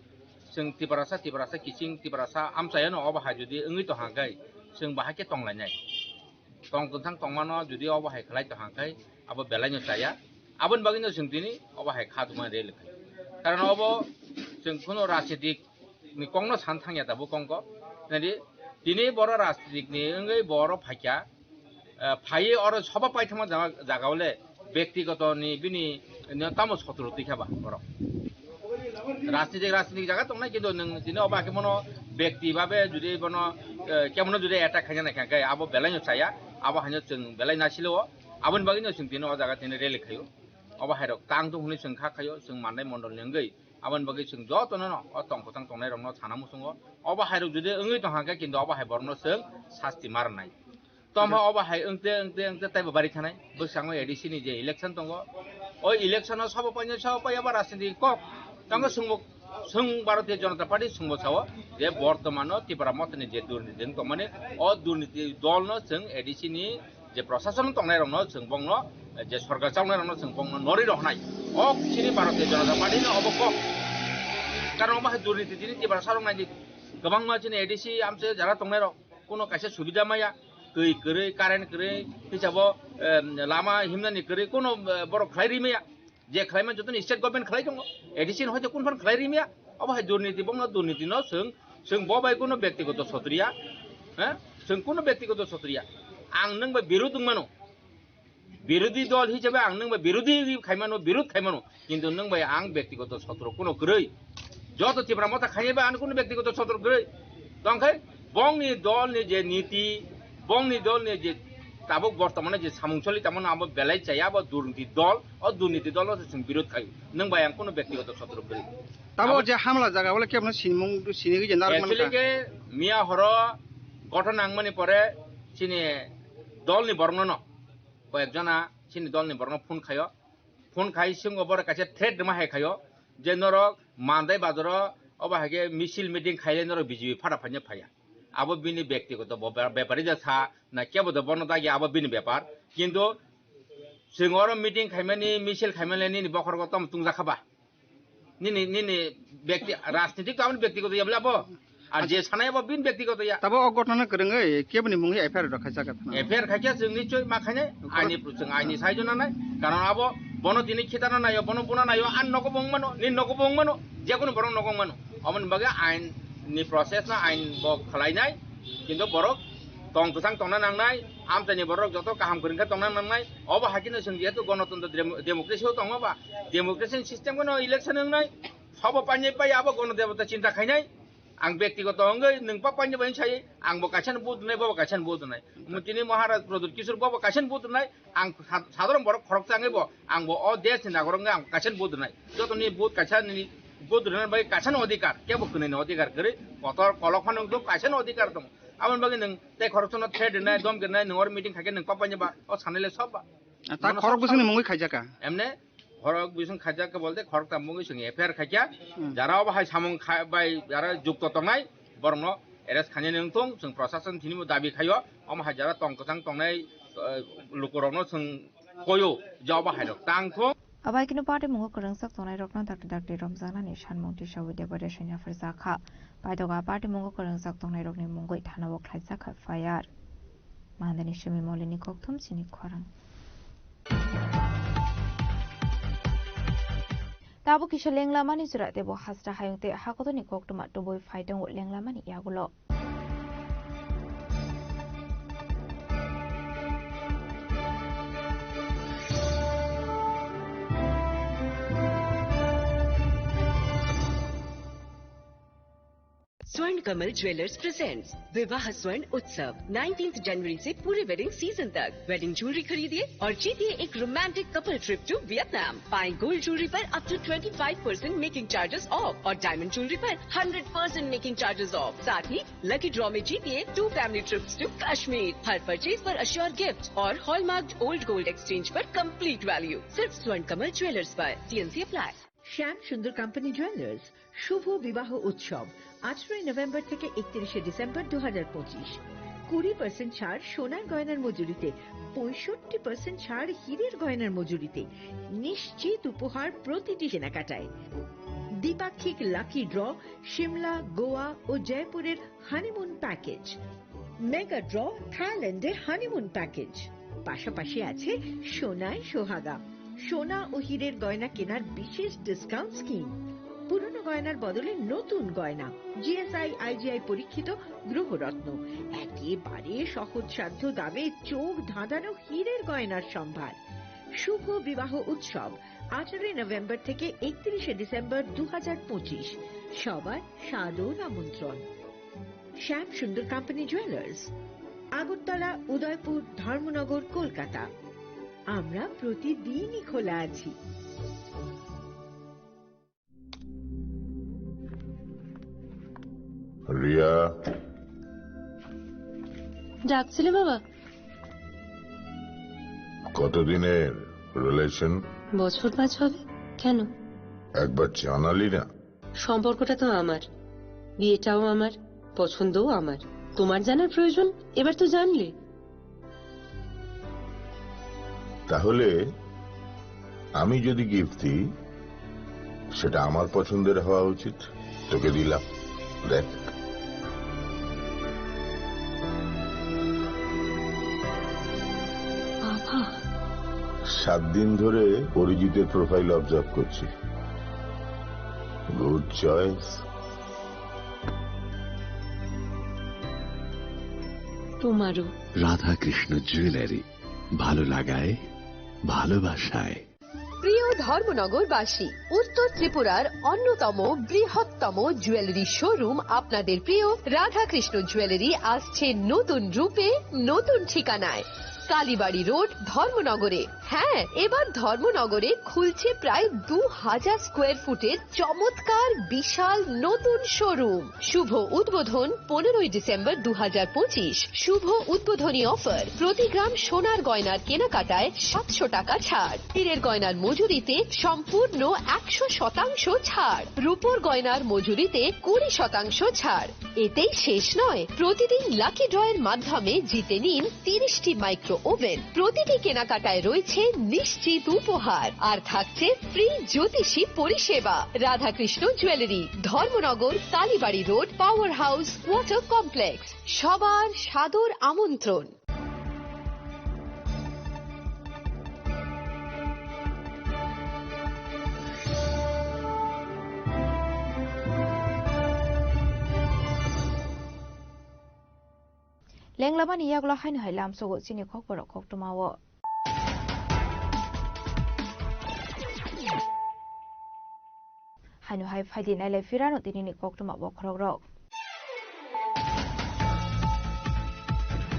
chwng Tiprasa, Tiprasa kiching, Tiprasa amchayano obo hai jodi wngwi tongha hwnkhe chwng bahai khe tonglainai. Tong kwthang tongmano jodi obo hai khlai tong hwnkhe abo belaino chaya. Aboni bagwino chwng tini obo hai kha tongmani rally khai. Karon obo chwng kheno rajnitik ni kokno san thangya tabuk kongko. Nadi tini boro rajnitik ni wngwi boro phaikya, eh, phaiwi oro soba paithangma jaga, jaga ole bektigoto ni bini no tamo sotro tikha ba borok. Rajnitik, rajnitik jaga tongnai, kintu nwng tini obo hakhe bono bekti babe jodi bono, eh, kemono jodi attack khaina naikha khe abo belaino chaya, abo haino chwng belai nasilo. Aboni bagwino chwng tini o jaga tini rally khaio. Obo hairok tang tung hwnwi chwng kha khaio, chwng mandai mondol ni wngwi. Aboni bagwi chwng jotono no o tong kwthang tongnai rokno sana muchungo. Obo hairok jodi wngwi tong hwnkhe kintu obo hai borokno chwng sasti ma rwnai. Tamo obo hai wngte, wngte, wngte taibo bari thanai. Bwskango A D C ni je election tongo. O election o sabo painai, sabo pai abo rajniti kok. Tango sungbo, sung Bharatiya Janata Party sungbo sao je bortomano Tipra Motha ni je durniti wng tongmani, o durniti dol no chwng A D C ni je prosason tongnai rokno chwng bongno, je sorkar chaunai rokno chwng bongno nori roknai. O chini Bharatiya Janata Party no obo kok. Karon obo hai durniti tini Tipra sarok nai di kwbangma chini A D C amse jara tongnai rok. Kuno kaisa subida maya, twi kwrwi, current kwrwi, hisabo, em, lama himnani kwrwi, kuno, eh, borok khlai ri maya. Je khlai man jotoni state government khlai tongo, A D C ni hoite kun phan khlai ri maya. Obo hai durniti, bongno durniti no chwng, chwng bo bai kuno bektigoto sotriya, he? Chwng kuno bektigoto sotriya. Ang nwng bai birud wng mano. Birodhi dol hisabe ang nwng bai birodhi khai mano, birud khai mano. Kintu nwng bai ang bektigoto sotro kuno kwrwi. Joto Tipra Motha khainai bai ano kuno bektigoto sotro kwrwi. Tongkhe bongni dolni je niti, bongni dolni je tabuk bortomane je samung choli tamo abo belai chaya abo durniti dol, o durniti dolo se chwng birod khai. Nwng bai ang kuno bektigoto sotro kwrwi. Tamo abo je hamla jaga wala kebono sinmung sinigwi je narwk mankha. Actually ke miya horo gothon nangmani pore chini dolni borokno no. Koyek jona chini dolni borokno phone khaio. Phone khai swngo borok kaisa threat rwma hai khaio je norok Mandai bazaro obo hai khe misil meeting khaile norok B J P phara phaina phaiya. Abo bini bektigoto bo-, bepari da sa na kebo da bono dagi abo bini bepar. Kintu chwng oro meeting khaimani misil khaimani nini bokhorgo tom tungjakha ba? Nini, nini bekti, rajnitik to aboni bektigoto ya bole abo. Ar je sanai abo bini bektigoto ya. Tabo o ghotona kwrwngwi keboni mungwi F I R rok khaijak kha thana. F I R khaikhe chwng nichoi ma khainai, aini, chwng aini saijo nanai. Karon abo bono tini khitana naio, bono buna naio, an nogo bo wngmano, nini nogo bo wngmano, jekunu borok nogo wngmano. Aboni bagwi ain ni process no ain bo khwlainai, kintu borok tong kwchang tongna nangnai, amchaini borok joto kaham kwrwngkhe tongna nangnai. Obo hai kheno chwng jehetu gonotontro dem-, democracy o tongma ba, democracy ni system no election wngnai, sobo painai pai abo gono debota chinta khainai. Ang bektigoto wngwi nwng pa painai bai sai, ang bo kaisa no vote rwnai, bo bo kaisa no vote rwnai. Tini Maharaj Pradyut Kishore bo bo kaisa no vote rwnai, ang sa-, sadharon borok khoroksa wngwi bo, ang bo o desh ni nagorok wngwi ang kaisa no vote rwnai. Jotoni vote kaisa ni vote rwna bai kaisa no odhikar, kebo kwnwi ni odhikar kwrwi, kotor kolok phano wngwi kaisa no odhikar tongo. Aboni bagwi nwng tei khoroksa no threat rwnai, dom rwnai, nwng oro meeting khaikhe nwng pa painai ba, o sanai le sob ba. Ah, ta khorok bwswkni mungwi khaijak kha? Emne khorok bwswk khaijak kha bolte khorok tam mungwi chwng F I R khaikha. Hmm. Jara obo hai samung kha-, bai jara jukto tongnai borokno arrest khainani wngthung, chwng prosason thinimo dabi khaio. Omo hai jara tong kwchang tongnai, eh, lukurokno chwng koio je obo hai rok tang thung. Abai kino party mungo kwrwngsak tongnai rokno dakti dakti romjaknani sanmung tisawi Debbareshini yapharjakha. Paitoka party mungo kwrwngsak tongnai rokni mungwi thanao khlaijak F I R. Mandani simi molini kokthum chini khorang. Tabuk kisa lenglamani jora tebo hasra hayung tei hakotorni koktwma tubui phai tongo lenglamani yagulo. स्वर्ण Kamal jewellers presents विवाह स्वर्ण उत्सव, नाइनटीन्थ जनवरी से पूरे wedding season तक। Wedding jewellery खरीदिए और जीतिए एक romantic couple trip to Vietnam. पाएं गोल्ड ज्वेलरी पर up to twenty five percent making charges off और डायमंड ज्वेलरी पर hundred percent making charges off. साथ ही लकी ड्रॉ में जीतिए two family trips to Kashmir. हर परचेज पर अश्योर गिफ्ट और हॉलमार्क्ड ओल्ड गोल्ड एक्सचेंज पर कंप्लीट वैल्यू। सिर्फ स्वर्ण कमल ज्वेलर्स पर। TNC apply. শ্যাম সুন্দর কোম্পানি জুয়েলার্স শুভ বিবাহ উৎসব, আঠারোই নভেম্বর থেকে একত্রিশে ডিসেম্বর দু হাজার পঁচিশ। কুড়ি পার্সেন্ট ছাড় সোনার গয়নার মজুরিতে, পঁয়ষট্টি পার্সেন্ট ছাড় হীরের গয়নার মজুরিতে। নিশ্চিত উপহার প্রতিটি কেনাকাটায়। দ্বিপাক্ষিক লাকি ড্র, সিমলা, গোয়া ও জয়পুরের হানিমুন প্যাকেজ। মেগা ড্র, থাইল্যান্ডে হানিমুন প্যাকেজ। পাশাপাশি আছে সোনায় সোহাগা, সোনা ও হীরের গয়না কেনার বিশেষ ডিসকাউন্ট স্কিম। পুরনো গয়নার বদলে নতুন গয়না, জিএসআই আইজিআই পরীক্ষিত গ্রহরত্ন, একেবারে সহজসাধ্য দামে চোখ ধাঁধানো হীরের গয়নার সম্ভার। শুভ বিবাহ উৎসব, আঠারোই নভেম্বর থেকে একত্রিশে ডিসেম্বর দু হাজার পঁচিশ। সবার সাদর আমন্ত্রণ। শ্যাম সুন্দর কোম্পানি জুয়েলার্স, আগরতলা, উদয়পুর, ধর্মনগর, কলকাতা। আমরা প্রতিদিনই খোলা আছি। রিয়া। ডাকছিলে বাবা? কতদিনের রিলেশন? বছর পাঁচ হবে। কেন? একবার জানালি না। সম্পর্কটা তো আমার, বিয়েটাও আমার, পছন্দও আমার। তোমার জানার প্রয়োজন? এবার তো জানলে। তাহলে আমি যদি গিফট দিই, সেটা আমার পছন্দের হওয়া উচিত। তোকে দিলাম, দেখ। বাবা। সাত দিন ধরে অরিজিতের প্রোফাইল অবজার্ভ করছি। Good choice. তোমারও। রাধাকৃষ্ণ জুয়েলারি, ভালো লাগায়, ভালোবাসায়। প্রিয় ধর্মনগরবাসী, উত্তর ত্রিপুরার অন্যতম বৃহত্তম জুয়েলারি শোরুম আপনাদের প্রিয় রাধাকৃষ্ণ জুয়েলারি আসছে নতুন রূপে, নতুন ঠিকানায়। কালীবাড়ি রোড, ধর্মনগরে। হ্যাঁ, এবার ধর্মনগরে খুলছে প্রায় দু হাজার স্কোয়ার ফুটের চমৎকার বিশাল নতুন শোরুম। শুভ উদ্বোধন পনেরোই ডিসেম্বর দু হাজার পঁচিশ। শুভ উদ্বোধনী অফার, প্রতি গ্রাম সোনার গয়নার কেনাকাটায় সাতশো টাকা ছাড়, হীরের গয়নার মজুরিতে সম্পূর্ণ একশো শতাংশ ছাড়, রূপোর গয়নার মজুরিতে কুড়ি শতাংশ ছাড়। এতেই শেষ নয়, প্রতিদিন লাকি ড্রয়ের মাধ্যমে জিতে নিন তিরিশটি মাইক্রো ওভেন। প্রতিটি কেনাকাটায় রয়েছে নিশ্চিত উপহার, আর থাকছে ফ্রি জ্যোতিষী পরিষেবা। Radhakrishna jewellery, Dharmanagar, Kalibari road, power house, water complex. সবার সাদর আমন্ত্রণ। Lenglamani yagulo haino hai lamsogo chini kokborok koktwmao. Haino hai phaidi nailai phirano tinini koktwma bokhorokrok.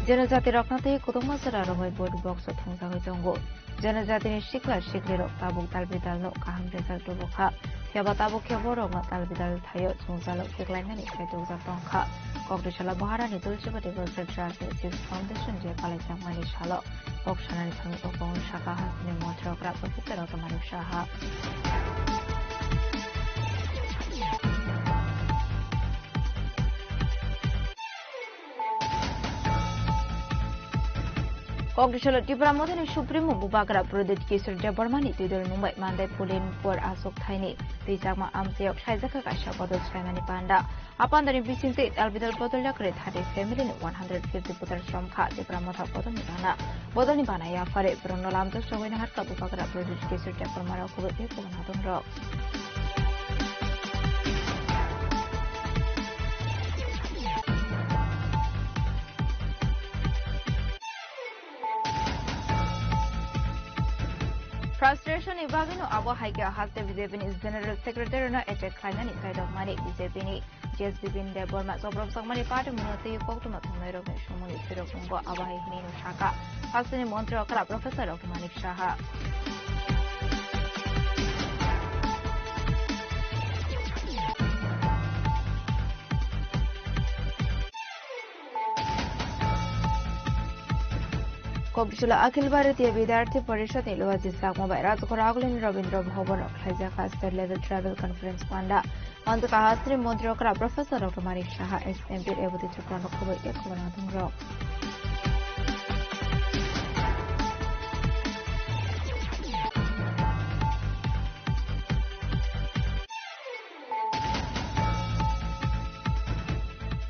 Jeno jatirokno tei kwbangma chwrairok bai vote box o thwngjagwi tongo. Jeno jatini sikla siklirok tabuk dal bidalno kaham result tubu kha. Phiya ba tabuk khe borokno dal bidal thaio chwngsailo khiklainani kaitukjak tong kha. Kokdisala Maharani Tulsibati Welfare Trust ni Chief Foundation Day palaijakmani salo kok sanani thani o kok saka hasteni montri okra Professor Automatic Saha. Kokdisalo Tipra Mothani Supremo Bubagra Pradip Kishore Debbarmani twidul nungbai mandai Pulin Por Asok Thaini twijjakma amchayok saijakha kaisa bodol swlaimani panda. A pandani bisingtwi dalbidal bodol yakarwi thirty family ni one hundred fifty voter somkha Tipra Motha bodolni bana. Bodolni bana yaphare borokno lamjak sogwi naharkha Bubagra Pradip Kishore Debbarma rok kubui tei kubun adongrok. Frustration ni bagwino abo hai khe haste B J P ni General Secretary no attack khlainani kaidokmani B J P ni G S B Bin Debbarma chobropjakmani party mungno tei koktwma thumnairokni sumungni phirok nungo abo hai hinwi no saka. Hasteni montri okra Professor Raghu Manik Saha. Kokdisolo Akhil Bharatiya Vidyarthi Parishad ni luaji sakma bai Rajghor Agulini Rabindra Bhavan o khlaijak ha State Level Tribal Conference panda. Manjak ha Sri Montri okra Professor Doctor Manik Saha, S M P Rebati Tripura no khoboi khe khobor nathung rok.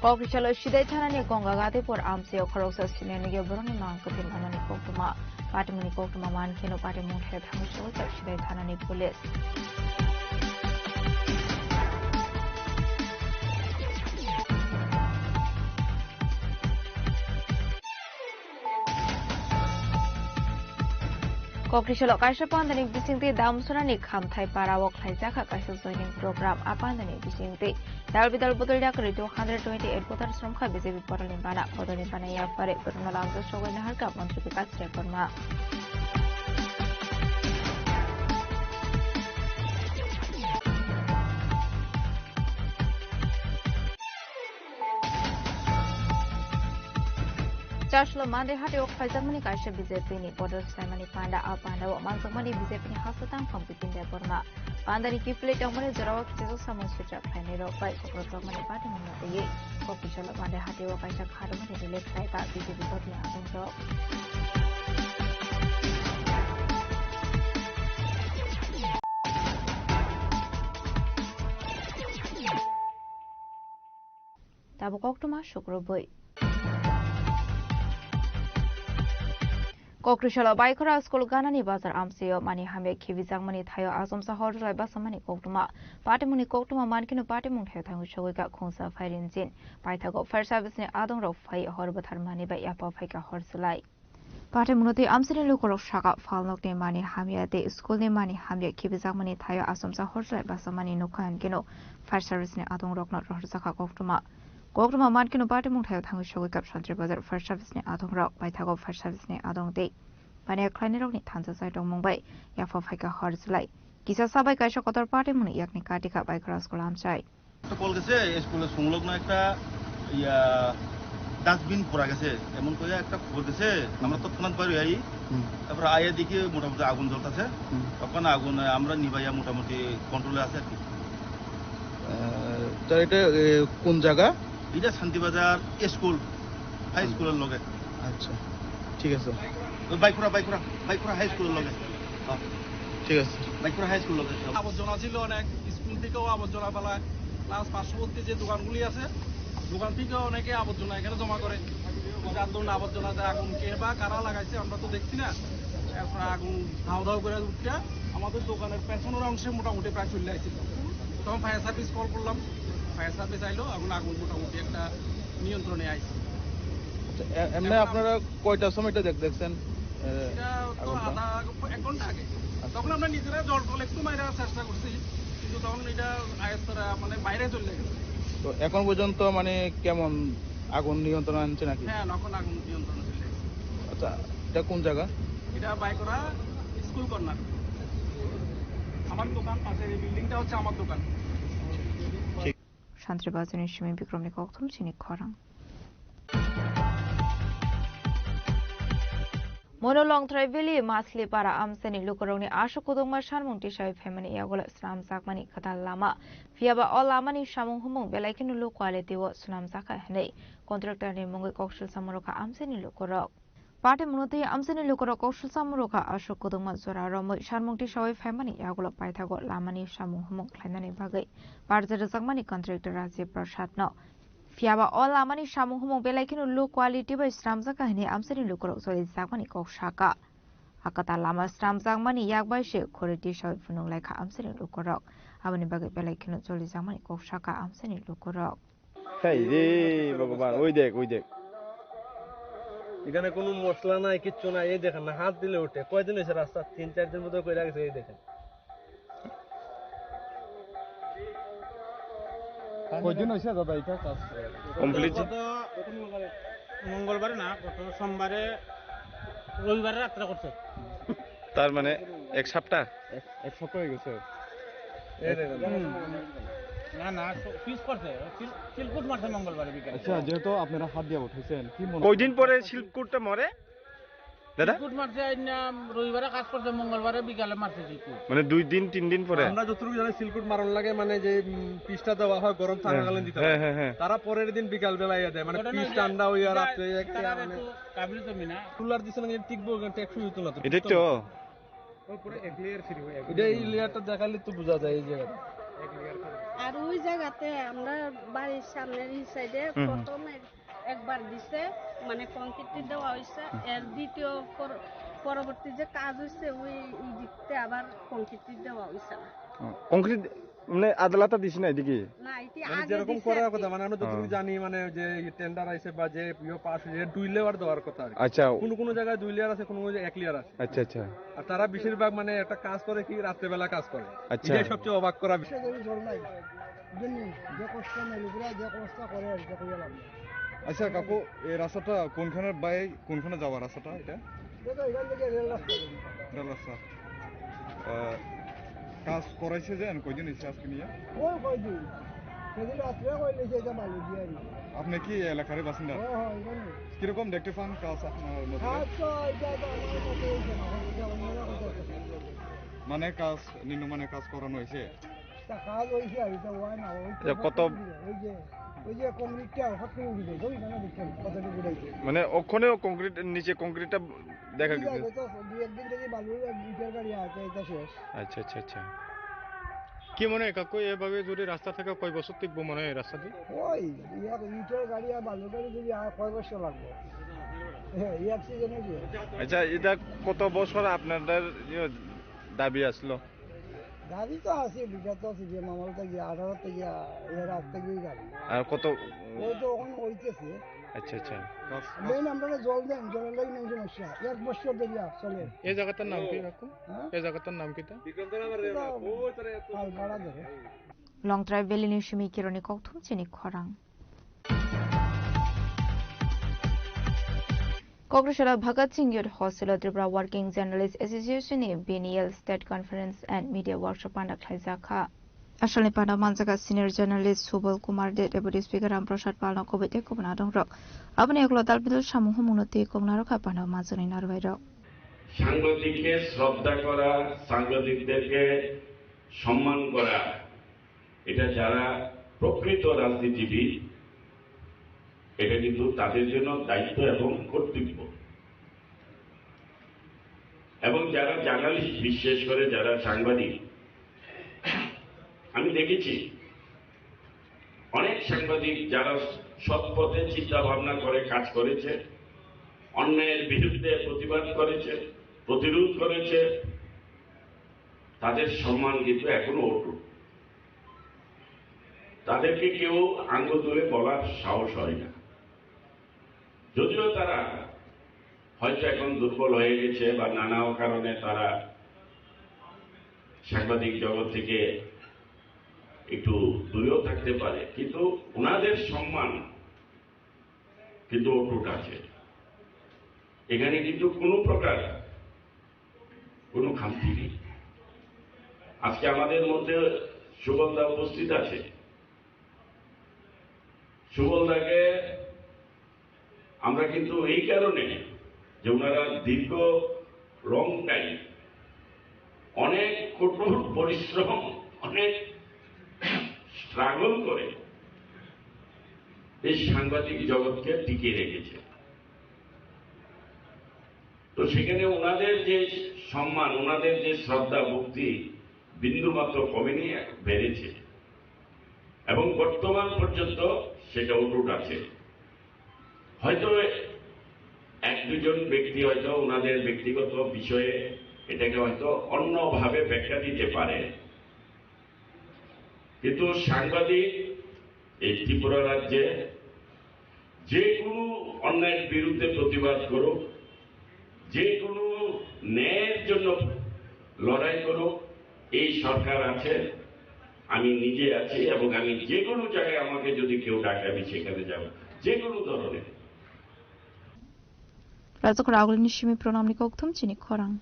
Kokdisolo Sidai thanani Gongga Gadipur amchio khoroksa senior nigya borokni mang kwthwi manmani koktwma. Patimungni koktwma mankheno patimung thaya thangwi sogwi Sidai thanani police. Kokdisolo kaisa pandani bisingtwi damsonani Khamthai para o khlaijak kha kaisa joining program. A pandani bisingtwi dal bidal bodol yak rwi two hundred twenty eight voters romkha B J P poralni bana. Bodolni bana yaphare borokno lamjak sogwi naharkha Montri Bikash Debbarma. Chaslo Mande hati o khlaijakmani kaisa B J P ni bodol swlaimani panda. A panda o manjakmani B J P ni hastang phang Bipin Debbarma. Panda ni kiphilwi tongmani jora o kichijak samung swijak khlainai rok bai kokrok tongmani party ni motwi Kokdisolo Mande hati o kaisa kharmani release khlai kha B J P bodol ni adong rok. Tabuk koktwma sukrubwi. Kokdisolo Baikhora school ganani bazar amchio mani hamya khibijakmani thaio achomsa hor chwlai basamani koktwma. Patimungni koktwma mankheno patimung thaio thangwi sogwi kha khungsa phairinjin. Paithago fire service ni adong rok phai hor bwthar mani bai yapha phaikha hor chwlai. Patimungno twi amchaini lukurok sakha, phalnokni mani hamya tei schoolni mani hamya khibijakmani thaio achomsa hor chwlai basamani nukha hinkhe no fire service ni adongrokno rohorjakha koktwma. Koktwma mankheno patimung thaio thangwi sogwi kha Santri Bazar fire service ni adongrok, paithago fire service ni adong tei baniya khlainairokni thansa chai tongmung bai yapha phaikha hor chwlai. Kisa sabai kaisa kotor patimungni yakni katikha Baikhora school amchai. একটা কল গেছে, স্কুলের সংলগ্ন একটা, ইয়া, ডাস্টবিন পড়া গেছে, এমন করে একটা খবর গেছে, আমরা তৎক্ষণাৎ বাইরে আই। হুম। তারপরে আইয়া দেখি মোটামুটি আগুন জ্বলতেছে। হুম। তখন আগুন আমরা নিবাইয়া মোটামুটি কন্ট্রোলে আছে আর কি। আহ, তা এটা, এ, কোন জায়গা? এটা শান্তিবাজার স্কুল, হাই হুম। স্কুলের লগে। আচ্ছা, ঠিক আছে। ওই বাইকুড়া, বাইকুড়া, বাইকুড়া হাই স্কুলের লগে। হ্যাঁ। ঠিক আছে। বাইকুড়া হাই স্কুল লগে। আবর্জনা ছিল অনেক, স্কুল থেকেও আবর্জনা ফেলায়, প্লাস পার্শ্ববর্তী যে দোকানগুলি আছে, দোকান থেকেও অনেকে আবর্জনা এখানে জমা করে। যার দরুন আবর্জনাতে আগুন কে বা কারা লাগাইছে আমরা তো দেখছি না। এরপরে আগুন ধাও ধাও করে উঠে আমাদের দোকানের পেছনের অংশে মোটামুটি প্রায় চলে আসছিল। তখন ফায়ার সার্ভিস কল করলাম, ফায়ার সার্ভিস আইলো, এখন আগুন মোটামুটি একটা নিয়ন্ত্রণে আইছে। আচ্ছা, এ-, এমনি এখন আপনারা কয়টার সময় এটা দেখ-, দেখছেন, এ, এটা তো আগুনটা? আধা, এক ঘন্টা আগে। আচ্ছা। তখন আমরা নিজেরা জল টল একটু মারার চেষ্টা করছি, কিন্তু তখন এটা আয়ত্তরা মানে বাইরে চলে গেছে। তো এখন পর্যন্ত মানে কেমন আগুন নিয়ন্ত্রণে আনছে নাকি? হ্যাঁ, এখন আগুন নিয়ন্ত্রণে চলে গেছে। আচ্ছা, এটা কোন জায়গা? এটা বাইকরা স্কুল কর্নার। আমার দোকান পাশের এই বিল্ডিংটা হচ্ছে আমার দোকান। Santri Bazarni simi Bikromni kokthum chini khorang. Mono Longtrai Valley Maslipara amchaini lukurokni aswk kwdwkma sanmung tisawi phaimani yagulo swnamjakmani kwtal lama. Phiyaba o lamani samung humung belai kheno low quality o swnamjakha hwnwi contractor ni mungwi kok silsa murukha amchaini lukurok. Patimungno twi amchaini lukurok kok silsa murukha aswk kwdwkma jora romwi sanmung tisawi phaimani yagulo paithago lamani samung humung khlainani bagwi barja rwjakmani contractor Rajiv Prasad no. Phiyaba o lamani samung humung belai kheno low quality bai swnamjakha hwnwi amchaini lukurok cholijakmani kok sakha. A kwtal lama swnamjakmani yak bai se khori tisawi phunuk laikha amchaini lukurok. Aboni bagwi belai kheno cholijakmani kok sakha amchaini lukurok. Hey re Bhagwan, ওই দেখ, ওই দেখ। এখানে কোনো মশলা নাই, কিচ্ছু নাই। এই দেখেন না, হাত দিলে উঠে। কয়দিন হয়েছে রাস্তা? তিন চার দিন মতো করে রাখছে, এই দেখেন। কয়দিন হয়েছে দাদা এটা কাজ? কমপ্লিট? গত মঙ্গলবারে না, গত সোমবারে, রবিবারে রাত্রে করছে। তার মানে এক সপ্তাহ? এক, এক সপ্তাহ হয়ে গেছে। এই দেখেন। হুম। না, না, সু-, পিস করছে। সিল-, সিলকুট মারছে মঙ্গলবারে বিকেলে। আচ্ছা, যেহেতু আপনারা হাত দিয়ে উঠেছেন, কি মনে কয়দিন পরে সিলকুটটা মরে? দাদা? সিলকুট মারছে আইনা, রবিবারে কাজ করছে, মঙ্গলবারে বিকালে মারছে সিলকুট। মানে দুই দিন, তিন দিন পরে? আমরা যতটুকু জানি সিলকুট মারন লাগে, মানে যে, উম, পিচটা দেওয়া হয় গরম হ্যাঁ, থাকাকালীন দিতে হ্যাঁ, হয়। হ্যাঁ, হ্যাঁ। তারা পরের দিন বিকাল বেলা ইয়ে দেয়, মানে ঘটনা পিচ হচ্ছে ঠান্ডা হইয়া তারা রাত্রে একটা তারা মানে একটু কাবিল জমি না। কুলার দিছে না, টিকবো, টেকসই হইতো না তো। এটাই তো? ওর পুরো এক লেয়ার সিঁড়ি হয়ে গেছে। এটা এই লেয়ারটা দেখালে তো বোঝা যায় এই জায়গাটা। এক লেয়ার করে। আর ওই জায়গাতে আমরা বাড়ির সামনের এই সাইডে হুম, হুম। প্রথম এক-, একবার দিছে, মানে কংক্রিট দেওয়া হয়েছে, হুম। এর দ্বিতীয় পর-, পরবর্তী যে কাজ হয়েছে ওই, ওই দিকতে আবার কংক্রিট দেওয়া হয়েছে না। হুম, কংক্রিট মানে আদালাতা দিছি না এদিকে? না, এটি মানে আগে যেরকম দিছে করার আর কি। কথা, মানে আমরা যতটুকু হুম। জানি, মানে যে টেন্ডার আইছে বা যে ইয়ে পাস হয়েছে, দুই লেয়ার দেওয়ার কথা আর কি। আচ্ছা। কোনো কোনো জায়গায় দুই লেয়ার আছে, কোনো কোনো জায়গায় এক লেয়ার আছে। আচ্ছা, আচ্ছা। আর তারা বেশিরভাগ মানে একটা কাজ করে কি, রাত্রেবেলা কাজ করে। আচ্ছা। এটাই সবচেয়ে অবাক করা বিষয়। সেটা জল নাই। বুঝলেন? যে কষ্ট নেই, লোকেরা যে কষ্ট করে আর কি, কইয়া লাভ নেই। আচ্ছা কাকু, এই রাস্তাটা কোনখানে বাই, কোনখানে যাওয়ার রাস্তাটা এটা? এটা তো এখান থেকে রেল রাস্তা। রেল রাস্তা। আহ, কাজ করাইছে যে কয়দিন হয়েছে আজকে নিয়ে? ওই কয়দিন। সেদিন রাত্রে কই নিয়েছে এটা বালু দিয়ে আর কি। আপনি কি এই এলাকারই বাসিন্দা? হ্যাঁ, হ্যাঁ, এখানে। কিরকম দেখতে পান কাজ আপনার মতে? কাজ তো এটা তো আমার মতে হয়েছে না, এটা অন্যরা করতেছে। মানে কাজ, নিম্নমানের কাজ করানো হয়েছে? তা কাজ হয়েছে আর এটা হয় না, ওই তো এটা কত? ওই যে, ওই যে কংক্রিটটা হঠাৎ করে উঠে যায়, ওই মানে দেখছেন কতটুকু উঠেছে। মানে ওখানেও কংক্রিট, নিচে কংক্রিটটা দেখা ঠিক গেছে। আছে, তো দুই একদিন থেকে বালু ইটের গাড়ি আছে, এটা শেষ। আচ্ছা, আচ্ছা, আচ্ছা। কি মনে হয় কাকু, এভাবে যদি রাস্তা থাকে কয় বছর টিকবো মনে হয় এই রাস্তা দিয়ে? ওই এক ইটের গাড়ি আর বালুর গাড়ি যদি আর কয় বছর লাগবে? হ্যাঁ, এই এক সিজনে কি? আচ্ছা, এটা কত বছর আপনাদের ইয়ে দাবি আসলো? গাড়ি তো আছে, বিগত আছে যে মামলা থেকে আঠারো থেকে এর আগ থেকেই গাড়ি। আর কত? ওই তো ওখানে হইতেছে। আচ্ছা, আচ্ছা। মেইন আমরা জল দেন, জলের লাগি মেইন সমস্যা। এক বছর ধরিয়া চলে। এই জায়গাটার নাম কি কাকু? হ্যাঁ? এই জায়গাটার নাম কিতা? এটা পালপাড়া ধরে। Longtrai Valley ni simi kironi kokthum chini khorang. Kokrajhara Bhagat Singh Youth Hostel o Tripura Working Journalist Association ni biennial State Conference and Media Workshop panda khlaijak kha. Asalni panda manjak kha senior journalist Subal Kumar Deb, Deputy Speaker Ram Prasad Pal no kubui tei kubun adongrok. Aboni ulo dal bidal samung humung no twi kok narwk kha panda manjaknai narwai rok. সাংবাদিককে শ্রদ্ধা করা, সাংবাদিকদেরকে সম্মান করা, এটা যারা প্রকৃত রাজনীতিবিদ, এটা কিন্তু তাদের জন্য দায়িত্ব এবং কর্তব্য। এবং যারা জার্নালিস্ট, বিশেষ করে যারা সাংবাদিক, আমি দেখেছি অনেক সাংবাদিক যারা সৎ পথে চিন্তা ভাবনা করে কাজ করেছে, অন্যায়ের বিরুদ্ধে প্রতিবাদ করেছে, প্রতিরোধ করেছে, তাদের সম্মান কিন্তু এখনো অটুট। তাদেরকে কেউ আঙ্গুল তুলে বলার সাহস হয় না। যদিও তারা হয়তো এখন দুর্বল হয়ে গেছে বা নানা কারণে তারা সাংবাদিক জগৎ থেকে একটু দূরেও থাকতে পারে, কিন্তু ওনাদের সম্মান কিন্তু অটুট আছে। এখানে কিন্তু কোনো প্রকার কোনো খামতি নেই। আজকে আমাদের মধ্যে সুবলদা উপস্থিত আছে। সুবলদাকে আমরা কিন্তু এই কারণে যে ওনারা দীর্ঘ লং টাইম অনেক কঠোর পরিশ্রম, অনেক স্ট্রাগল করে এই সাংবাদিক জগৎকে টিকিয়ে রেখেছে। তো সেখানে ওনাদের যে সম্মান, ওনাদের যে শ্রদ্ধা ভক্তি বিন্দুমাত্র কমেনি, বেড়েছে। এবং বর্তমান পর্যন্ত সেটা অটুট আছে। হয়তো এক দুজন ব্যক্তি হয়তো ওনাদের ব্যক্তিগত বিষয়ে এটাকে হয়তো অন্যভাবে ব্যাখ্যা দিতে পারে, কিন্তু সাংবাদিক এই ত্রিপুরা রাজ্যে যে কোনো অন্যায়ের বিরুদ্ধে প্রতিবাদ করুক, যে কোনো ন্যায়ের জন্য লড়াই করুক, এই সরকার আছে, আমি নিজে আছি এবং আমি যে কোনো জায়গায় আমাকে যদি কেউ ডাকে আমি সেখানে যাব, যে কোনো ধরনের। Rajak ragulni simi pronamni kokthum chini khorang.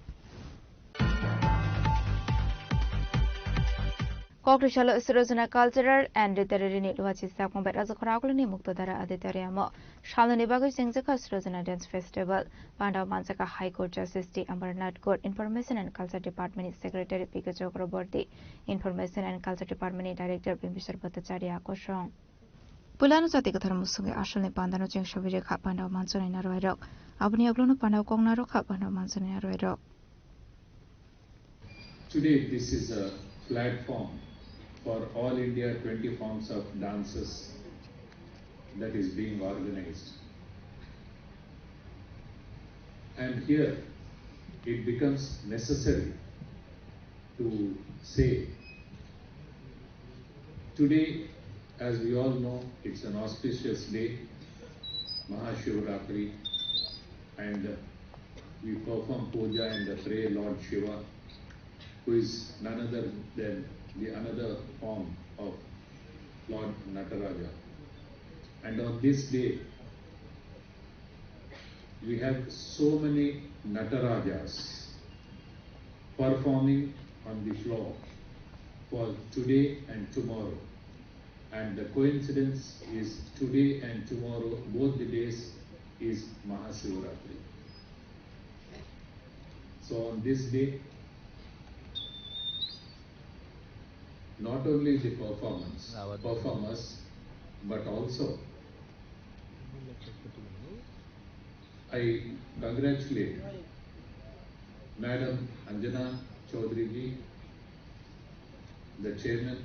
Kokri salo Srojana Cultural and Literary ni luachi sakma bai Rajakhora Akulini Mukto Dara Auditorium o salnoni bagwi chengjakha Srojana Dance Festival. Pandao manjakha High Court Justice T Amarnath Court, Information and Culture Department ni Secretary P K Chakraborty, Information and Culture Department ni Director Bimbisar Bhattacharya kosong. Puilano jati kwthar musungwi asalni pandano chengsawi rwkha pandao manjaknai narwai rok. Aboni ulono pandao kok narwkha pandao manjaknai narwai rok. Today, this is a platform for All India twenty forms of dances that is being organized. And here, it becomes necessary to say, today, as we all know, it's an auspicious day, Mahashivratri, and we perform puja and pray Lord Shiva, who is none other than the another form of Lord Nataraja. And on this day, we have so many Natarajas performing on the floor for today and tomorrow. And the coincidence is today and tomorrow, both the days is Mahashivratri. So on this day, not only the performance, performers, but also I congratulate Madam Anjana Chaudhary ji, the chairman,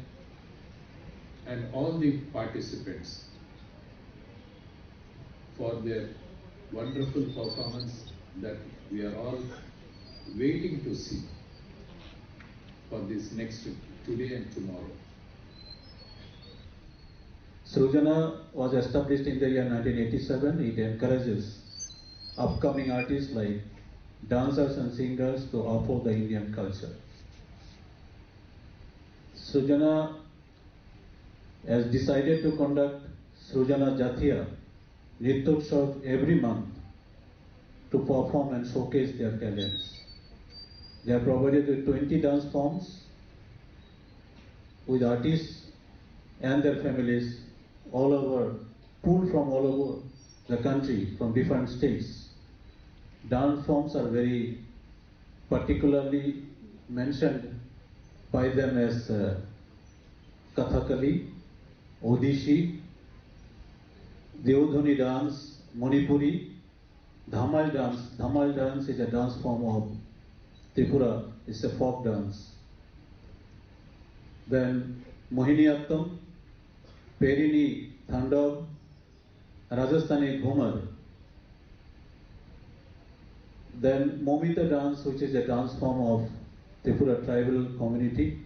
and all the participants for their wonderful performance that we are all waiting to see for this next today and tomorrow. Srujana was established in the year nineteen eighty-seven. It encourages upcoming artists like dancers and singers to uphold the Indian culture. Srujana has decided to conduct Srujana Jatiya Nrityotsav every month to perform and showcase their talents. They are provided with twenty dance forms with artists and their families all over, pulled from all over the country, from different states. Dance forms are very particularly mentioned by them as, uh, Kathakali, Odissi, Deodhani dance, Manipuri, Dhamai dance. Dhamai dance is a dance form of Tripura. It's a folk dance. Then Mohiniyattam, Perini Thandav, Rajasthani Ghumar. Then Momita dance, which is a dance form of Tripura tribal community.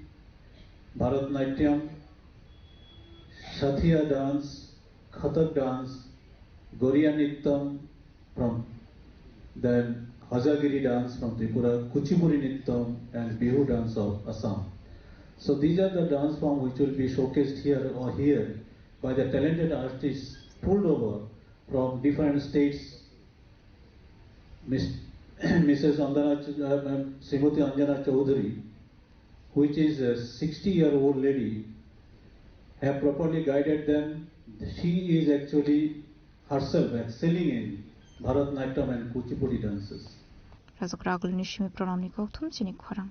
Bharatanatyam, Sathiya dance, Kathak dance, Goriya Nittam from, then Hojagiri dance from Tripura, Kuchipuri Nittam and Bihu dance of Assam. So these are the dance form which will be showcased here or here by the talented artists pulled over from different states. Miss, Missus Andana, uh, Srimati Anjana Chaudhary, which is a sixty year old lady, have properly guided them. She is actually herself excelling in Bharatanatyam and Kuchipudi dances. Rajakhora Akulini simi Pranamni kokthum chini khorang.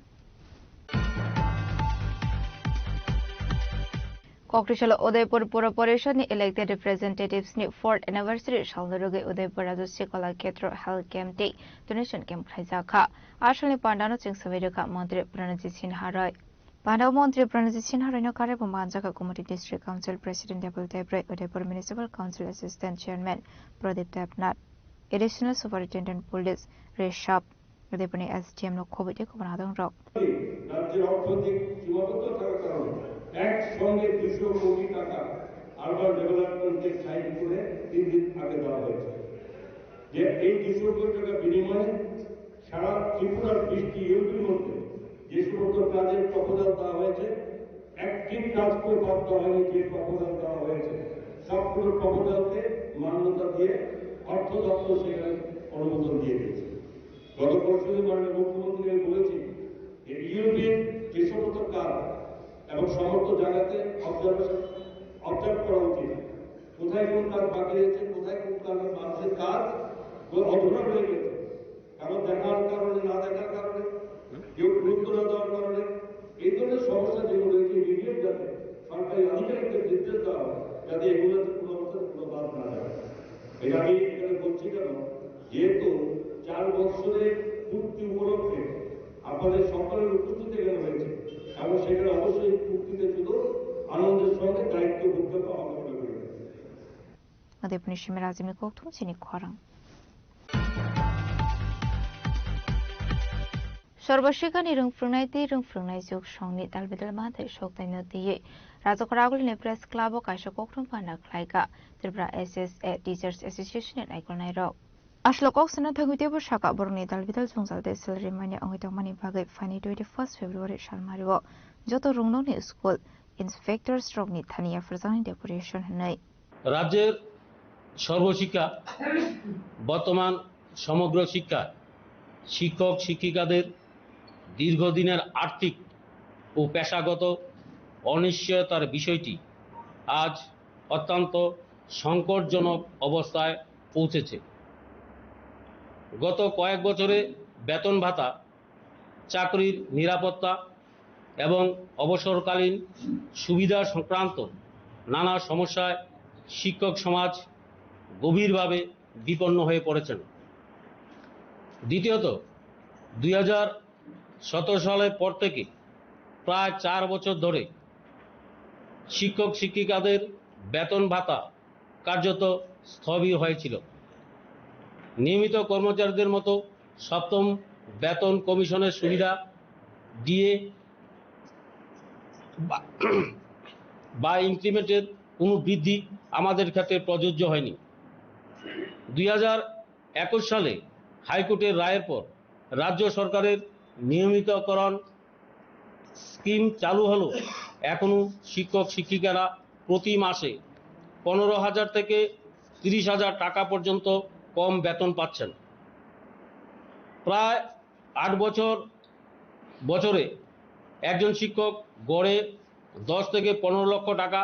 Kokri salo Udaipur Pura Parishad ni elected representatives ni fourth anniversary salno rwgwi Udaipur Rajaswi Kala Khetra health camp tei donation camp khlaijakha. Asalni pandano chwng swbai rwkha Montri Pranajit Sinha Roy. Pandao Montri Pranajit Sinha Roy no karwi bo manjakha Gumati District Council President Debal Debrai, Udaipur Municipal Council Assistant Chairman Pradip Debnath, Additional Superintendent Police Rishabh, Udaipurni S D M rok khobwi tei khobor nadong rok. রাজ্যের অর্থনৈতিক সীমাবদ্ধ থাকার কারণে একসঙ্গে দুশো কোটি টাকা urban development ব্যাংকে সাইন করে তিন দিন আগে দেওয়া হয়েছে। যে এই দুশো কোটি টাকা বিনিময়ে সারা ত্রিপুরার বিশটি ইউপির মধ্যে যে সমস্ত কাজের প্রপোজাল দেওয়া হয়েছে, একটি কাজ করে বাদ দেওয়া হয়নি। যে প্রপোজাল দেওয়া হয়েছে, সবগুলো প্রপোজালকে মান্যতা দিয়ে অর্থ দপ্তর সেখানে অনুমোদন দিয়ে দিয়েছে। গত পরশুদিন মাননীয় মুখ্যমন্ত্রী আমি বলেছি যে ইউপির যে সমস্ত কাজ এবং সমস্ত জায়গাতে অবজার্ভেশন, অবজার্ভ করা উচিত, কোথায় কোন কাজ বাকি রয়েছে, কোথায় কোন কারণে মানুষের কাজ অধুরা রয়ে গেছে, কারণ দেখার কারণে, না দেখার কারণে, কেউ গুরুত্ব না দেওয়ার কারণে। এই ধরনের সমস্যা যেগুলো রয়েছে, ইমিডিয়েট যাতে সরকারি আধিকারিকদের নির্দেশ দেওয়া হয়, যাতে এগুলোতে কোনো অবস্থাতে কোনো বাদ না যায়। এই আমি এখানে বলছি কেন, যেহেতু চার বছরের পূর্তি উপলক্ষে আপনাদের সকলের উপস্থিতি এখানে হয়েছে, এবং সেখানে অবশ্যই পূর্তিতে শুধু আনন্দের সঙ্গে দায়িত্ব বুঝতে হবে, আমাকে মনে করি। Madhya Pradesh-ni Rajimni kokthum chini khorang. Sarva Shikhani rwng phrwngnai tei rwng phrwngnai juk songni dalbidal manthai sok taino twiwi Rajakhor Agulini Press Club-o kaisa kokthum panda khlaikha Tripura S S A Teachers Association-ni naikolnairok. Aswk kok sana thangwi teibo sakha borokni dalbidal jwngjal tei salary manya wngwi tongmani bagwi phaini twenty-first February salmario joto rwngnokni school inspectors rokni thani yapharjaknai deputation hwnwi. রাজ্যের সর্বশিক্ষা, বর্তমান সমগ্র শিক্ষা, শিক্ষক শিক্ষিকাদের দীর্ঘদিনের আর্থিক ও পেশাগত অনিশ্চয়তার বিষয়টি আজ অত্যন্ত সংকটজনক অবস্থায় পৌঁছেছে। গত কয়েক বছরে বেতন ভাতা, চাকরির নিরাপত্তা এবং অবসরকালীন সুবিধা সংক্রান্ত নানা সমস্যায় শিক্ষক সমাজ গভীরভাবে বিপন্ন হয়ে পড়েছেন। দ্বিতীয়ত, দুই হাজার সতেরো সালের পর থেকে প্রায় চার বছর ধরে শিক্ষক শিক্ষিকাদের বেতন ভাতা কার্যত স্থবির হয়েছিল। নিয়মিত কর্মচারীদের মতো সপ্তম বেতন কমিশনের সুবিধা, ডিএ বা, বা ইনক্রিমেন্টের কোনো বৃদ্ধি আমাদের ক্ষেত্রে প্রযোজ্য হয়নি। দুই হাজার একুশ সালে হাইকোর্টের রায়ের পর রাজ্য সরকারের নিয়মিতকরণ স্কিম চালু হলেও এখনো শিক্ষক শিক্ষিকারা প্রতি মাসে পনেরো হাজার থেকে তিরিশ হাজার টাকা পর্যন্ত কম বেতন পাচ্ছেন। প্রায় আট বছর, বছরে একজন শিক্ষক গড়ে দশ থেকে পনেরো লক্ষ টাকা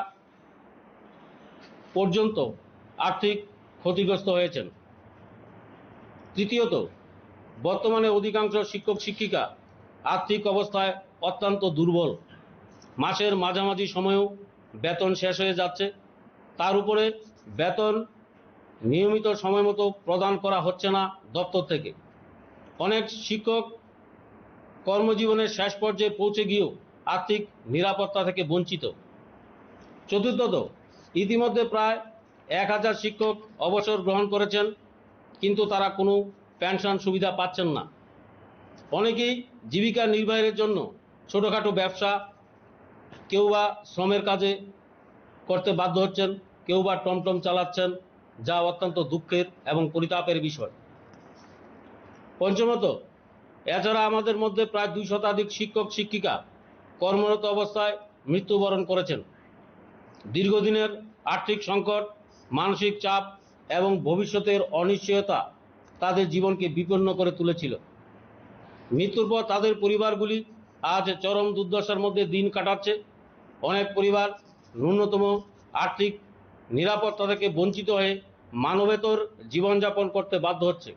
পর্যন্ত আর্থিক ক্ষতিগ্রস্ত হয়েছেন। তৃতীয়ত, বর্তমানে অধিকাংশ শিক্ষক শিক্ষিকা আর্থিক অবস্থায় অত্যন্ত দুর্বল। মাসের মাঝামাঝি সময়েও বেতন শেষ হয়ে যাচ্ছে। তার উপরে বেতন নিয়মিত সময় মতো প্রদান করা হচ্ছে না দপ্তর থেকে। অনেক শিক্ষক কর্মজীবনের শেষ পর্যায়ে পৌঁছে গিয়েও আর্থিক নিরাপত্তা থেকে বঞ্চিত। চতুর্থত, ইতিমধ্যে প্রায় এক হাজার শিক্ষক অবসর গ্রহণ করেছেন, কিন্তু তারা কোনো পেনশন সুবিধা পাচ্ছেন না। অনেকেই জীবিকা নির্বাহের জন্য ছোটখাটো ব্যবসা, কেউ বা শ্রমের কাজে করতে বাধ্য হচ্ছেন, কেউ বা টমটম চালাচ্ছেন, যা অত্যন্ত দুঃখের এবং পরিতাপের বিষয়। পঞ্চমত, এছাড়া আমাদের মধ্যে প্রায় দুই শতাধিক শিক্ষক শিক্ষিকা কর্মরত অবস্থায় মৃত্যুবরণ করেছেন। দীর্ঘদিনের আর্থিক সংকট, মানসিক চাপ এবং ভবিষ্যতের অনিশ্চয়তা তাদের জীবনকে বিপন্ন করে তুলেছিল। মৃত্যুর পর তাদের পরিবারগুলি আজ চরম দুর্দশার মধ্যে দিন কাটাচ্ছে। অনেক পরিবার ন্যূনতম আর্থিক নিরাপত্তা থেকে বঞ্চিত হয়ে মানবেতর জীবনযাপন করতে বাধ্য হচ্ছে।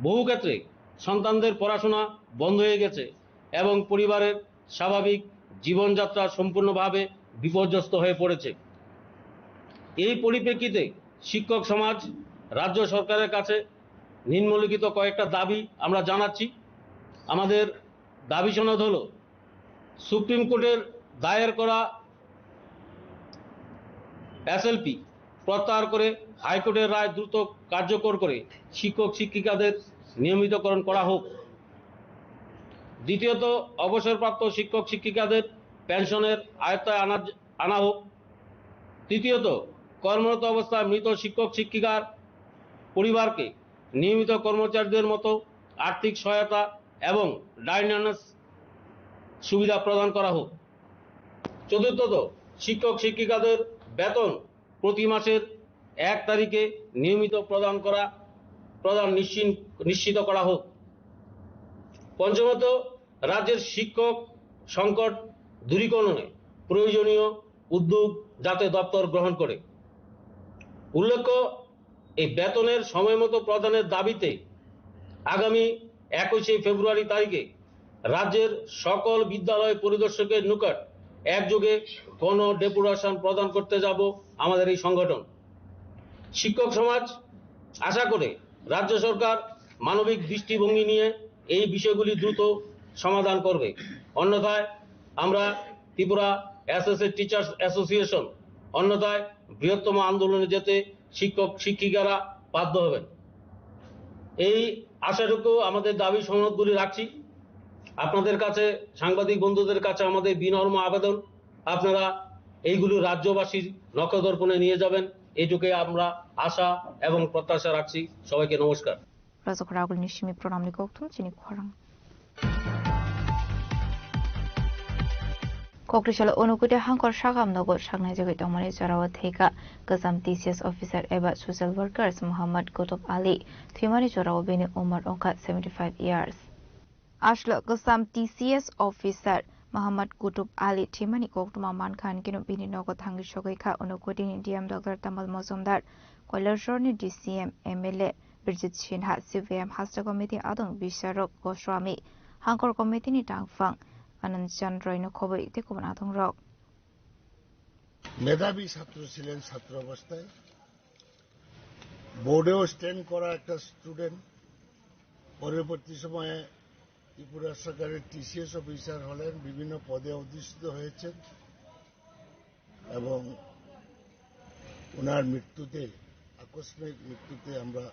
বহু ক্ষেত্রে সন্তানদের পড়াশোনা বন্ধ হয়ে গেছে এবং পরিবারের স্বাভাবিক জীবনযাত্রা সম্পূর্ণভাবে বিপর্যস্ত হয়ে পড়েছে। এই পরিপ্রেক্ষিতে শিক্ষক সমাজ রাজ্য সরকারের কাছে নিম্নলিখিত কয়েকটা দাবি আমরা জানাচ্ছি। আমাদের দাবি সনদ হলো, সুপ্রিম কোর্টের দায়ের করা এসএলপি প্রত্যাহার করে হাইকোর্টের রায় দ্রুত কার্যকর করে শিক্ষক শিক্ষিকাদের নিয়মিতকরণ করা হোক। দ্বিতীয়ত, অবসরপ্রাপ্ত শিক্ষক শিক্ষিকাদের পেনশনের আয়ত্তায় আনা, আনা হোক। তৃতীয়ত, কর্মরত অবস্থায় মৃত শিক্ষক শিক্ষিকার পরিবারকে নিয়মিত কর্মচারীদের মতো আর্থিক সহায়তা এবং ডাইনার্স সুবিধা প্রদান করা হোক। চতুর্থত, শিক্ষক শিক্ষিকাদের বেতন প্রতি মাসের এক তারিখে নিয়মিত প্রদান করা, প্রদান নিশ্চিন-, নিশ্চিত করা হোক। পঞ্চমত, রাজ্যের শিক্ষক সংকট দূরীকরণে প্রয়োজনীয় উদ্যোগ যাতে দপ্তর গ্রহণ করে। উল্লেখ্য, এই বেতনের সময় মতো প্রদানের দাবিতে আগামী একুশে ফেব্রুয়ারি তারিখে রাজ্যের সকল বিদ্যালয় পরিদর্শকের নিকট একযোগে গণ ডেপুটেশন প্রদান করতে যাব আমাদের এই সংগঠন। শিক্ষক সমাজ আশা করে রাজ্য সরকার মানবিক দৃষ্টিভঙ্গি নিয়ে এই বিষয়গুলি দ্রুত সমাধান করবে, অন্যথায় আমরা ত্রিপুরা অ্যাসোসিয়েট টিচার্স অ্যাসোসিয়েশন অন্যথায় বৃহত্তম আন্দোলনে যেতে শিক্ষক শিক্ষিকারা বাধ্য হবেন। এই আশাটুকু আমাদের দাবি সনদগুলি রাখছি। আপনাদের কাছে, সাংবাদিক বন্ধুদের কাছে আমাদের বিনম্র আবেদন, আপনারা এইগুলো রাজ্যবাসীর নখদর্পণে নিয়ে যাবেন, এইটুকুই আমরা আশা এবং প্রত্যাশা রাখছি। সবাইকে নমস্কার। Rajak Ragul ni simi program ni kokthum chini khorang. Kokrisalo Unukoti hangkor sakam nogo saknai jagwi tongmani jorao theka kwcham T C S officer eba social workers Muhammad Kutub Ali. Thwimani jorao bini umor wngkha seventy five years. Aswk kwcham T C S officer Muhammad Kutub Ali thwimani koktwma mankha, hinkhe bini nogo thangwi sogwi kha Unukoti ni D M Doctor Tamal Mojumdar, Kailasor ni D C M, M L A Birjit Sinha, C P I M Hasta Committee adong Bisharok Goswami, Hangkor Committee ni tangphang Anand Chandra no khobwi tei kubun adongrok. মেধাবী ছাত্র ছিলেন ছাত্র অবস্থায়, বোর্ডেও স্ট্যান্ড করা একটা স্টুডেন্ট। পরবর্তী সময়ে ত্রিপুরা সরকারের টিসিএস অফিসার হলেন, বিভিন্ন পদে অধিষ্ঠিত হয়েছেন এবং ওনার মৃত্যুতে, আকস্মিক মৃত্যুতে আমরা,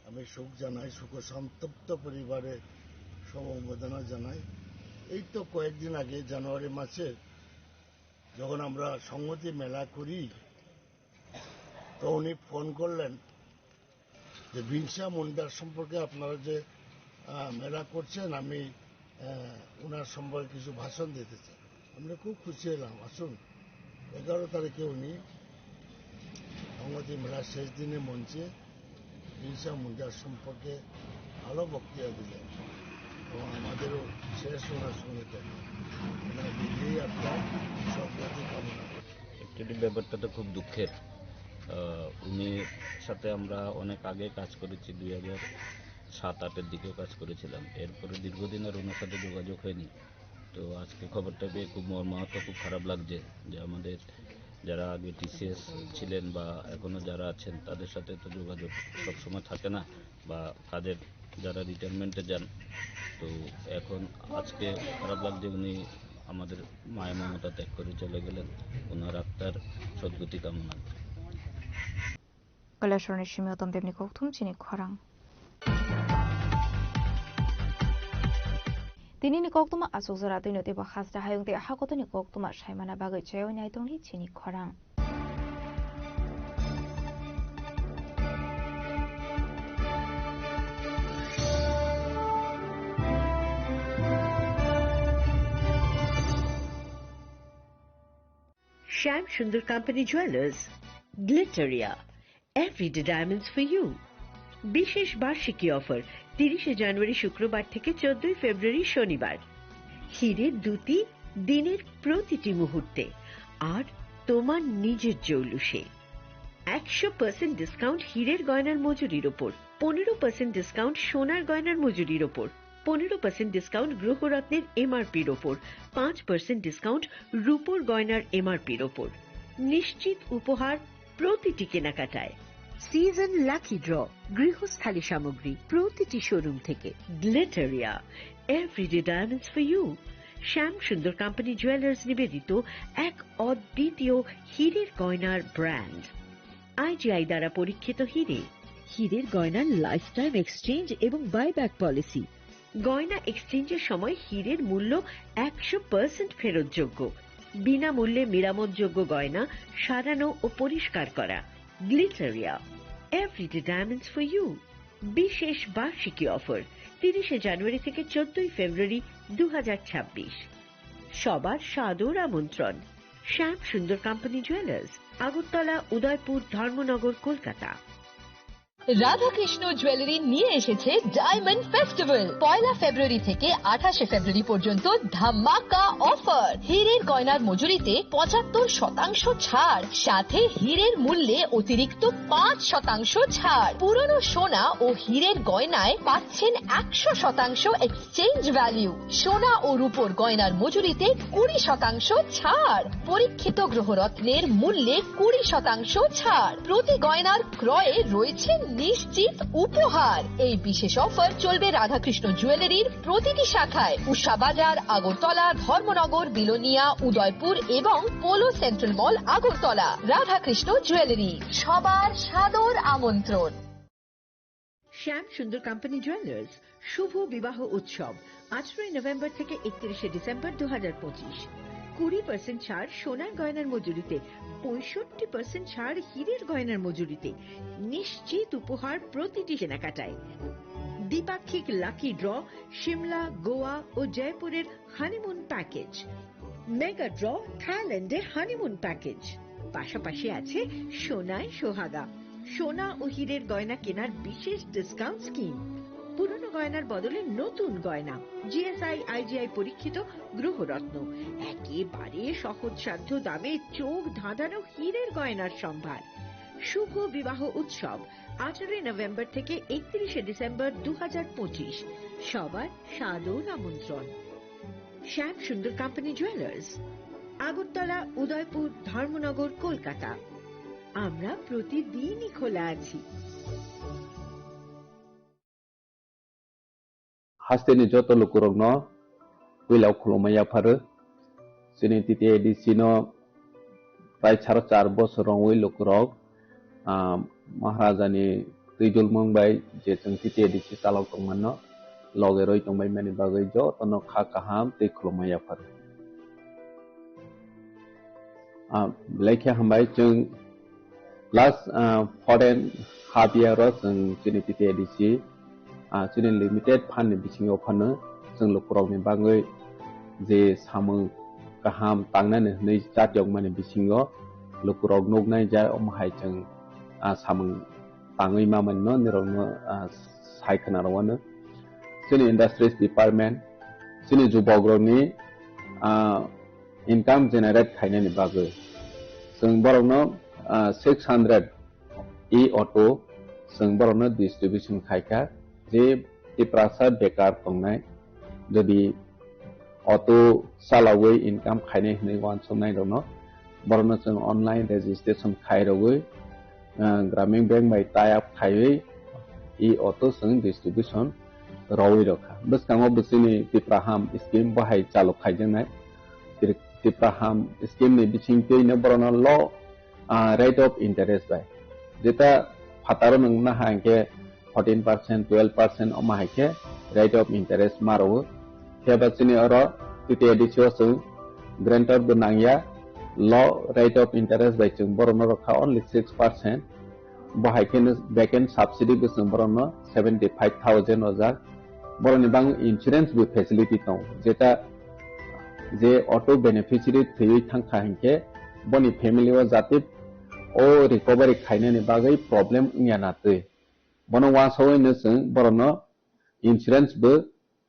আমি শোক জানাই, শোক সন্তপ্ত পরিবারে সমবেদনা জানাই। এই তো কয়েকদিন আগে জানুয়ারি মাসে যখন আমরা সংহতি মেলা করি, তো উনি ফোন করলেন যে বিরসা মুন্ডার সম্পর্কে আপনারা যে, আহ, মেলা করছেন, আমি, আহ, ওনার সম্পর্কে কিছু ভাষণ দিতে চাই। আমরা খুব খুশি হলাম। আসুন, এগারো তারিখে উনি সংহতি মেলার শেষ দিনে মঞ্চে বিরসা মুন্ডার সম্পর্কে ভালো বক্তৃতা দিলেন এবং আমাদেরও শেষ ওনার সঙ্গে দেখা। ওনার দীর্ঘ আত্মার সদ্গতি কামনা করি। অ্যাকচুয়ালি ব্যাপারটা তো খুব দুঃখের। আহ, উনির সাথে আমরা অনেক আগে কাজ করেছি, দুই হাজার সাত আটের দিকেও কাজ করেছিলাম। এরপরে দীর্ঘদিন আর ওনার সাথে যোগাযোগ হয়নি। তো আজকে খবরটা পেয়ে খুব মর্মাহত, খুব খারাপ লাগছে যে আমাদের যারা আগে টিসিএস ছিলেন বা এখনো যারা আছেন, তাদের সাথে তো যোগাযোগ সবসময় থাকে না, বা কাজের যারা রিটায়ারমেন্টে যান। তো এখন আজকে খারাপ লাগছে, উনি আমাদের মায়া মমতা ত্যাগ করে চলে গেলেন। ওনার আত্মার সদ্গতি কামনা। Kailasor ni simi Uttam Dev ni kokthum chini khorang. Tini ni koktwma achuk jora twi no teibo hasta hayung tei hakotoni koktwma saimana bagwi chaywi nai tongdi chini khorang. Shyam Sundar Company Jewelers, Glitteria, Everyday Diamonds for You। বিশেষ বার্ষিকী অফার, তিরিশে জানুয়ারি শুক্রবার থেকে চোদ্দই ফেব্রুয়ারি শনিবার। হিরে দ্যুতি দিনের প্রতিটি মুহূর্তে আর তোমার নিজের জৌলুসে। একশো পার্সেন্ট ডিসকাউন্ট হীরের গয়নার মজুরির ওপর, পনেরো পার্সেন্ট ডিসকাউন্ট সোনার গয়নার মজুরির ওপর, পনেরো পার্সেন্ট ডিসকাউন্ট গ্রহরত্নের এমআরপির ওপর, পাঁচ পার্সেন্ট ডিসকাউন্ট রূপোর গয়নার এমআরপির ওপর। নিশ্চিত উপহার প্রতিটি কেনাকাটায়। সিজন লাকি ড্র, গৃহস্থালী সামগ্রী প্রতিটি শোরুম থেকে। গ্লিটারিয়া, Everyday Diamonds for You। Shyam Sundar company jewellers নিবেদিত এক অদ্বিতীয় হীরের গয়নার ব্র্যান্ড। আইজিআই দ্বারা পরীক্ষিত হীরে। হীরের গয়নার লাইফ টাইম এক্সচেঞ্জ এবং বাইব্যাক পলিসি। গয়না এক্সচেঞ্জের সময় হীরের মূল্য একশো পার্সেন্ট ফেরতযোগ্য। বিনামূল্যে মেরামতযোগ্য গয়না সারানো ও পরিষ্কার করা। গ্লিটারিয়া, Everyday Diamonds for You। বিশেষ বার্ষিকী অফার, তিরিশে জানুয়ারি থেকে চোদ্দই ফেব্রুয়ারি দু হাজার ছাব্বিশ। সবার সাদর আমন্ত্রণ। শ্যাম সুন্দর কোম্পানি জুয়েলার্স, আগরতলা, উদয়পুর, ধর্মনগর, কলকাতা। রাধাকৃষ্ণ জুয়েলারি নিয়ে এসেছে ডায়মন্ড ফেস্টিভ্যাল। পয়লা ফেব্রুয়ারি থেকে আঠাশে ফেব্রুয়ারি পর্যন্ত ধামাকা অফার। হীরের গয়নার মজুরিতে পঁচাত্তর শতাংশ ছাড়, সাথে হীরের মূল্যে অতিরিক্ত পাঁচ শতাংশ ছাড়। পুরনো সোনা ও হীরের গয়নায় পাচ্ছেন একশো শতাংশ এক্সচেঞ্জ ভ্যালু। সোনা ও রূপোর গয়নার মজুরিতে কুড়ি শতাংশ ছাড়। পরীক্ষিত গ্রহরত্নের মূল্যে কুড়ি শতাংশ ছাড়। প্রতি গয়নার ক্রয়ে রয়েছে নিশ্চিত উপহার। এই বিশেষ অফার চলবে রাধাকৃষ্ণ জুয়েলারির প্রতিটি শাখায়, উষা বাজার, আগরতলা, ধর্মনগর, বিলোনিয়া, উদয়পুর এবং পোলো সেন্ট্রাল মল, আগরতলা। রাধাকৃষ্ণ জুয়েলারি, সবার সাদর আমন্ত্রণ। শ্যাম সুন্দর কোম্পানি জুয়েলার্স শুভ বিবাহ উৎসব, আঠারোই নভেম্বর থেকে একত্রিশে ডিসেম্বর দু হাজার পঁচিশ। কুড়ি পার্সেন্ট ছাড় সোনার গয়নার মজুরিতে, পঁয়ষট্টি পার্সেন্ট ছাড় হীরের গয়নার মজুরিতে, নিশ্চিত উপহার প্রতিটি কেনাকাটায়। দ্বিপাক্ষিক লাকি ড্র, সিমলা, গোয়া ও জয়পুরের হানিমুন প্যাকেজ, মেগা ড্র, থাইল্যান্ডে হানিমুন প্যাকেজ। পাশাপাশি আছে সোনায় সোহাগা, সোনা ও হীরের গয়না কেনার বিশেষ ডিসকাউন্ট স্কিম। পুরনো গয়নার বদলে নতুন গয়না, জিএসআই, আইজিআই পরীক্ষিত গ্রহরত্ন, একেবারে সহজসাধ্য দামে চোখ ধাঁধানো হীরের গয়নার সম্ভার। শুভ বিবাহ উৎসব, আঠারোই নভেম্বর থেকে একত্রিশে ডিসেম্বর দু হাজার পঁচিশ। সবার সাদর আমন্ত্রণ। শ্যাম সুন্দর কোম্পানি জুয়েলার্স, আগরতলা, উদয়পুর, ধর্মনগর, কলকাতা। আমরা প্রতিদিনই খোলা আছি। Hasteni joto lukurokno puila khulumma yapharo. Chini T T A D C no prai saro char bosor wngwi lukurok, ah, Maharajani twijlmung bai je chwng T T A D C chalok tongmano loge rwi tongbai mani bagwi jotono kha kaham tei khulumma yapharo. Ah, belai khe hambai chwng last, ah, four and half year o chwng chini T T A D C, ah, chini limited fund ni bisingo phano chwng lukurokni bagwi je samung kaham tangnani hwnwi chatyokmani bisingo lukurok nuknai ja omo hai chwng, ah, samung tangwi mamanino nirokno, ah, sai khna rwano. Chini industries department, chini jubokrokni, ah, income generate khainani bagwi chwng borokno, ah, six hundred e-auto chwng borokno distribution khaikha, je Tiprasa bekar tongnai, jodi auto chalawi income khainai hwnwi uansuknai rokno, borokno chwng online registration khai rogwi, ah, Gramin Bank bai tie up khaiwi e-auto chwng distribution rogwi rokha. Bwskango bwswini Tipraham scheme bo hai chalok khaijaknai. Tri-, Tipraham scheme ni bisingtwi no borokno low, ah, rate of interest bai. Jeta phataro nwng naha hwnkhe fourteen percent, twelve percent omo hai khe rate of interest ma rwo. Phiya ba chini oro T T A D C o chwng guarantor bo nangya, low rate of interest bai chwng borokno rwkha only six percent. Bo hai kheno back end subsidy bo chwng borokno seventy five thousand rojak. Borokni bang insurance bo facility tongo, jeta je auto beneficiary thwiwi thangkha hinkhe boni family o jate o recovery khainani bagwi problem wngya na twi. Bono uansugwi no chwng borokno insurance bo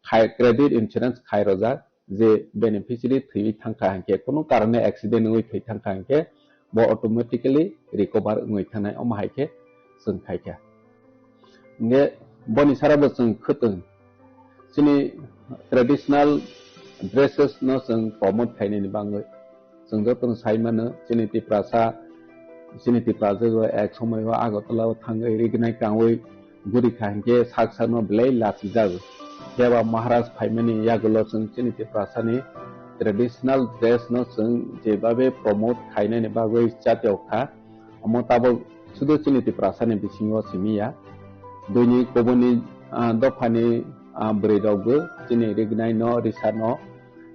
khai, credit insurance khai rojak, je beneficiary thwiwi thangkha hinkhe, kunu karone accident wngwi thwi thangkha hinkhe, bo automatically recover wngwi thangnai, omo hai khe chwng khaikha. Hinkhe boni sara bo chwng khwtwng, chini traditional dresses no chwng promote khainani bagwi. Chwng jotono sai mano, chini Tiprasa, chini Tiprasa o ek somoi o Agartala o thangwi rignai kangwi guri kha hinkhe sak sakno belai lachijago. Phiya ba Maharaj phaimani yagulo chwng chini Tiprasani traditional dress no chwng jebabe promote khainani bagwi chatio kha. Omo tabok sudu chini Tiprasani bisingo simi ya. Buini kubuni, ah, dophani, ah, bwrwi rok bo chini rignai no, risa no,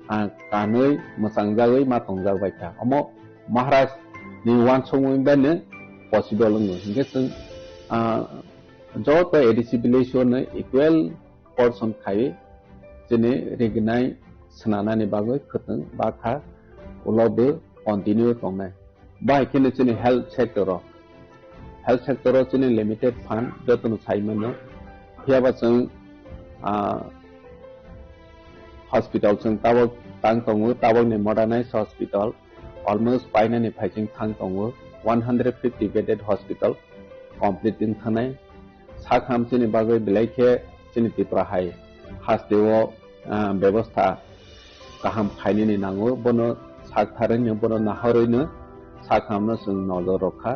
ah, kanwi mwchangjagwi ma tongjak bai kha. Omo Maharaj ni uansukmung bai no possible wngo. Hinkhe chwng, ah, joto A D C village o no equal portion khai chini rignai swnanani bagwi khwtwng bakha ulo bo continue tongnai. Bahai kheno chini health sector o Health sector o chini limited fund jotono sai mano. Phiya ba chwng, ah, hospital chwng tabok tang tongo, tabok ni modernized hospital almost painani phaiching thang tongo, one hundred fifty bedded hospital complete wng thanai. Sak ham chini bagwi belai khe chini Tripura hai haste o, ah, bebostha kaham khainani nango, bono sak tharwino, bono nahorwino sak hamno chwng nojor rwkha.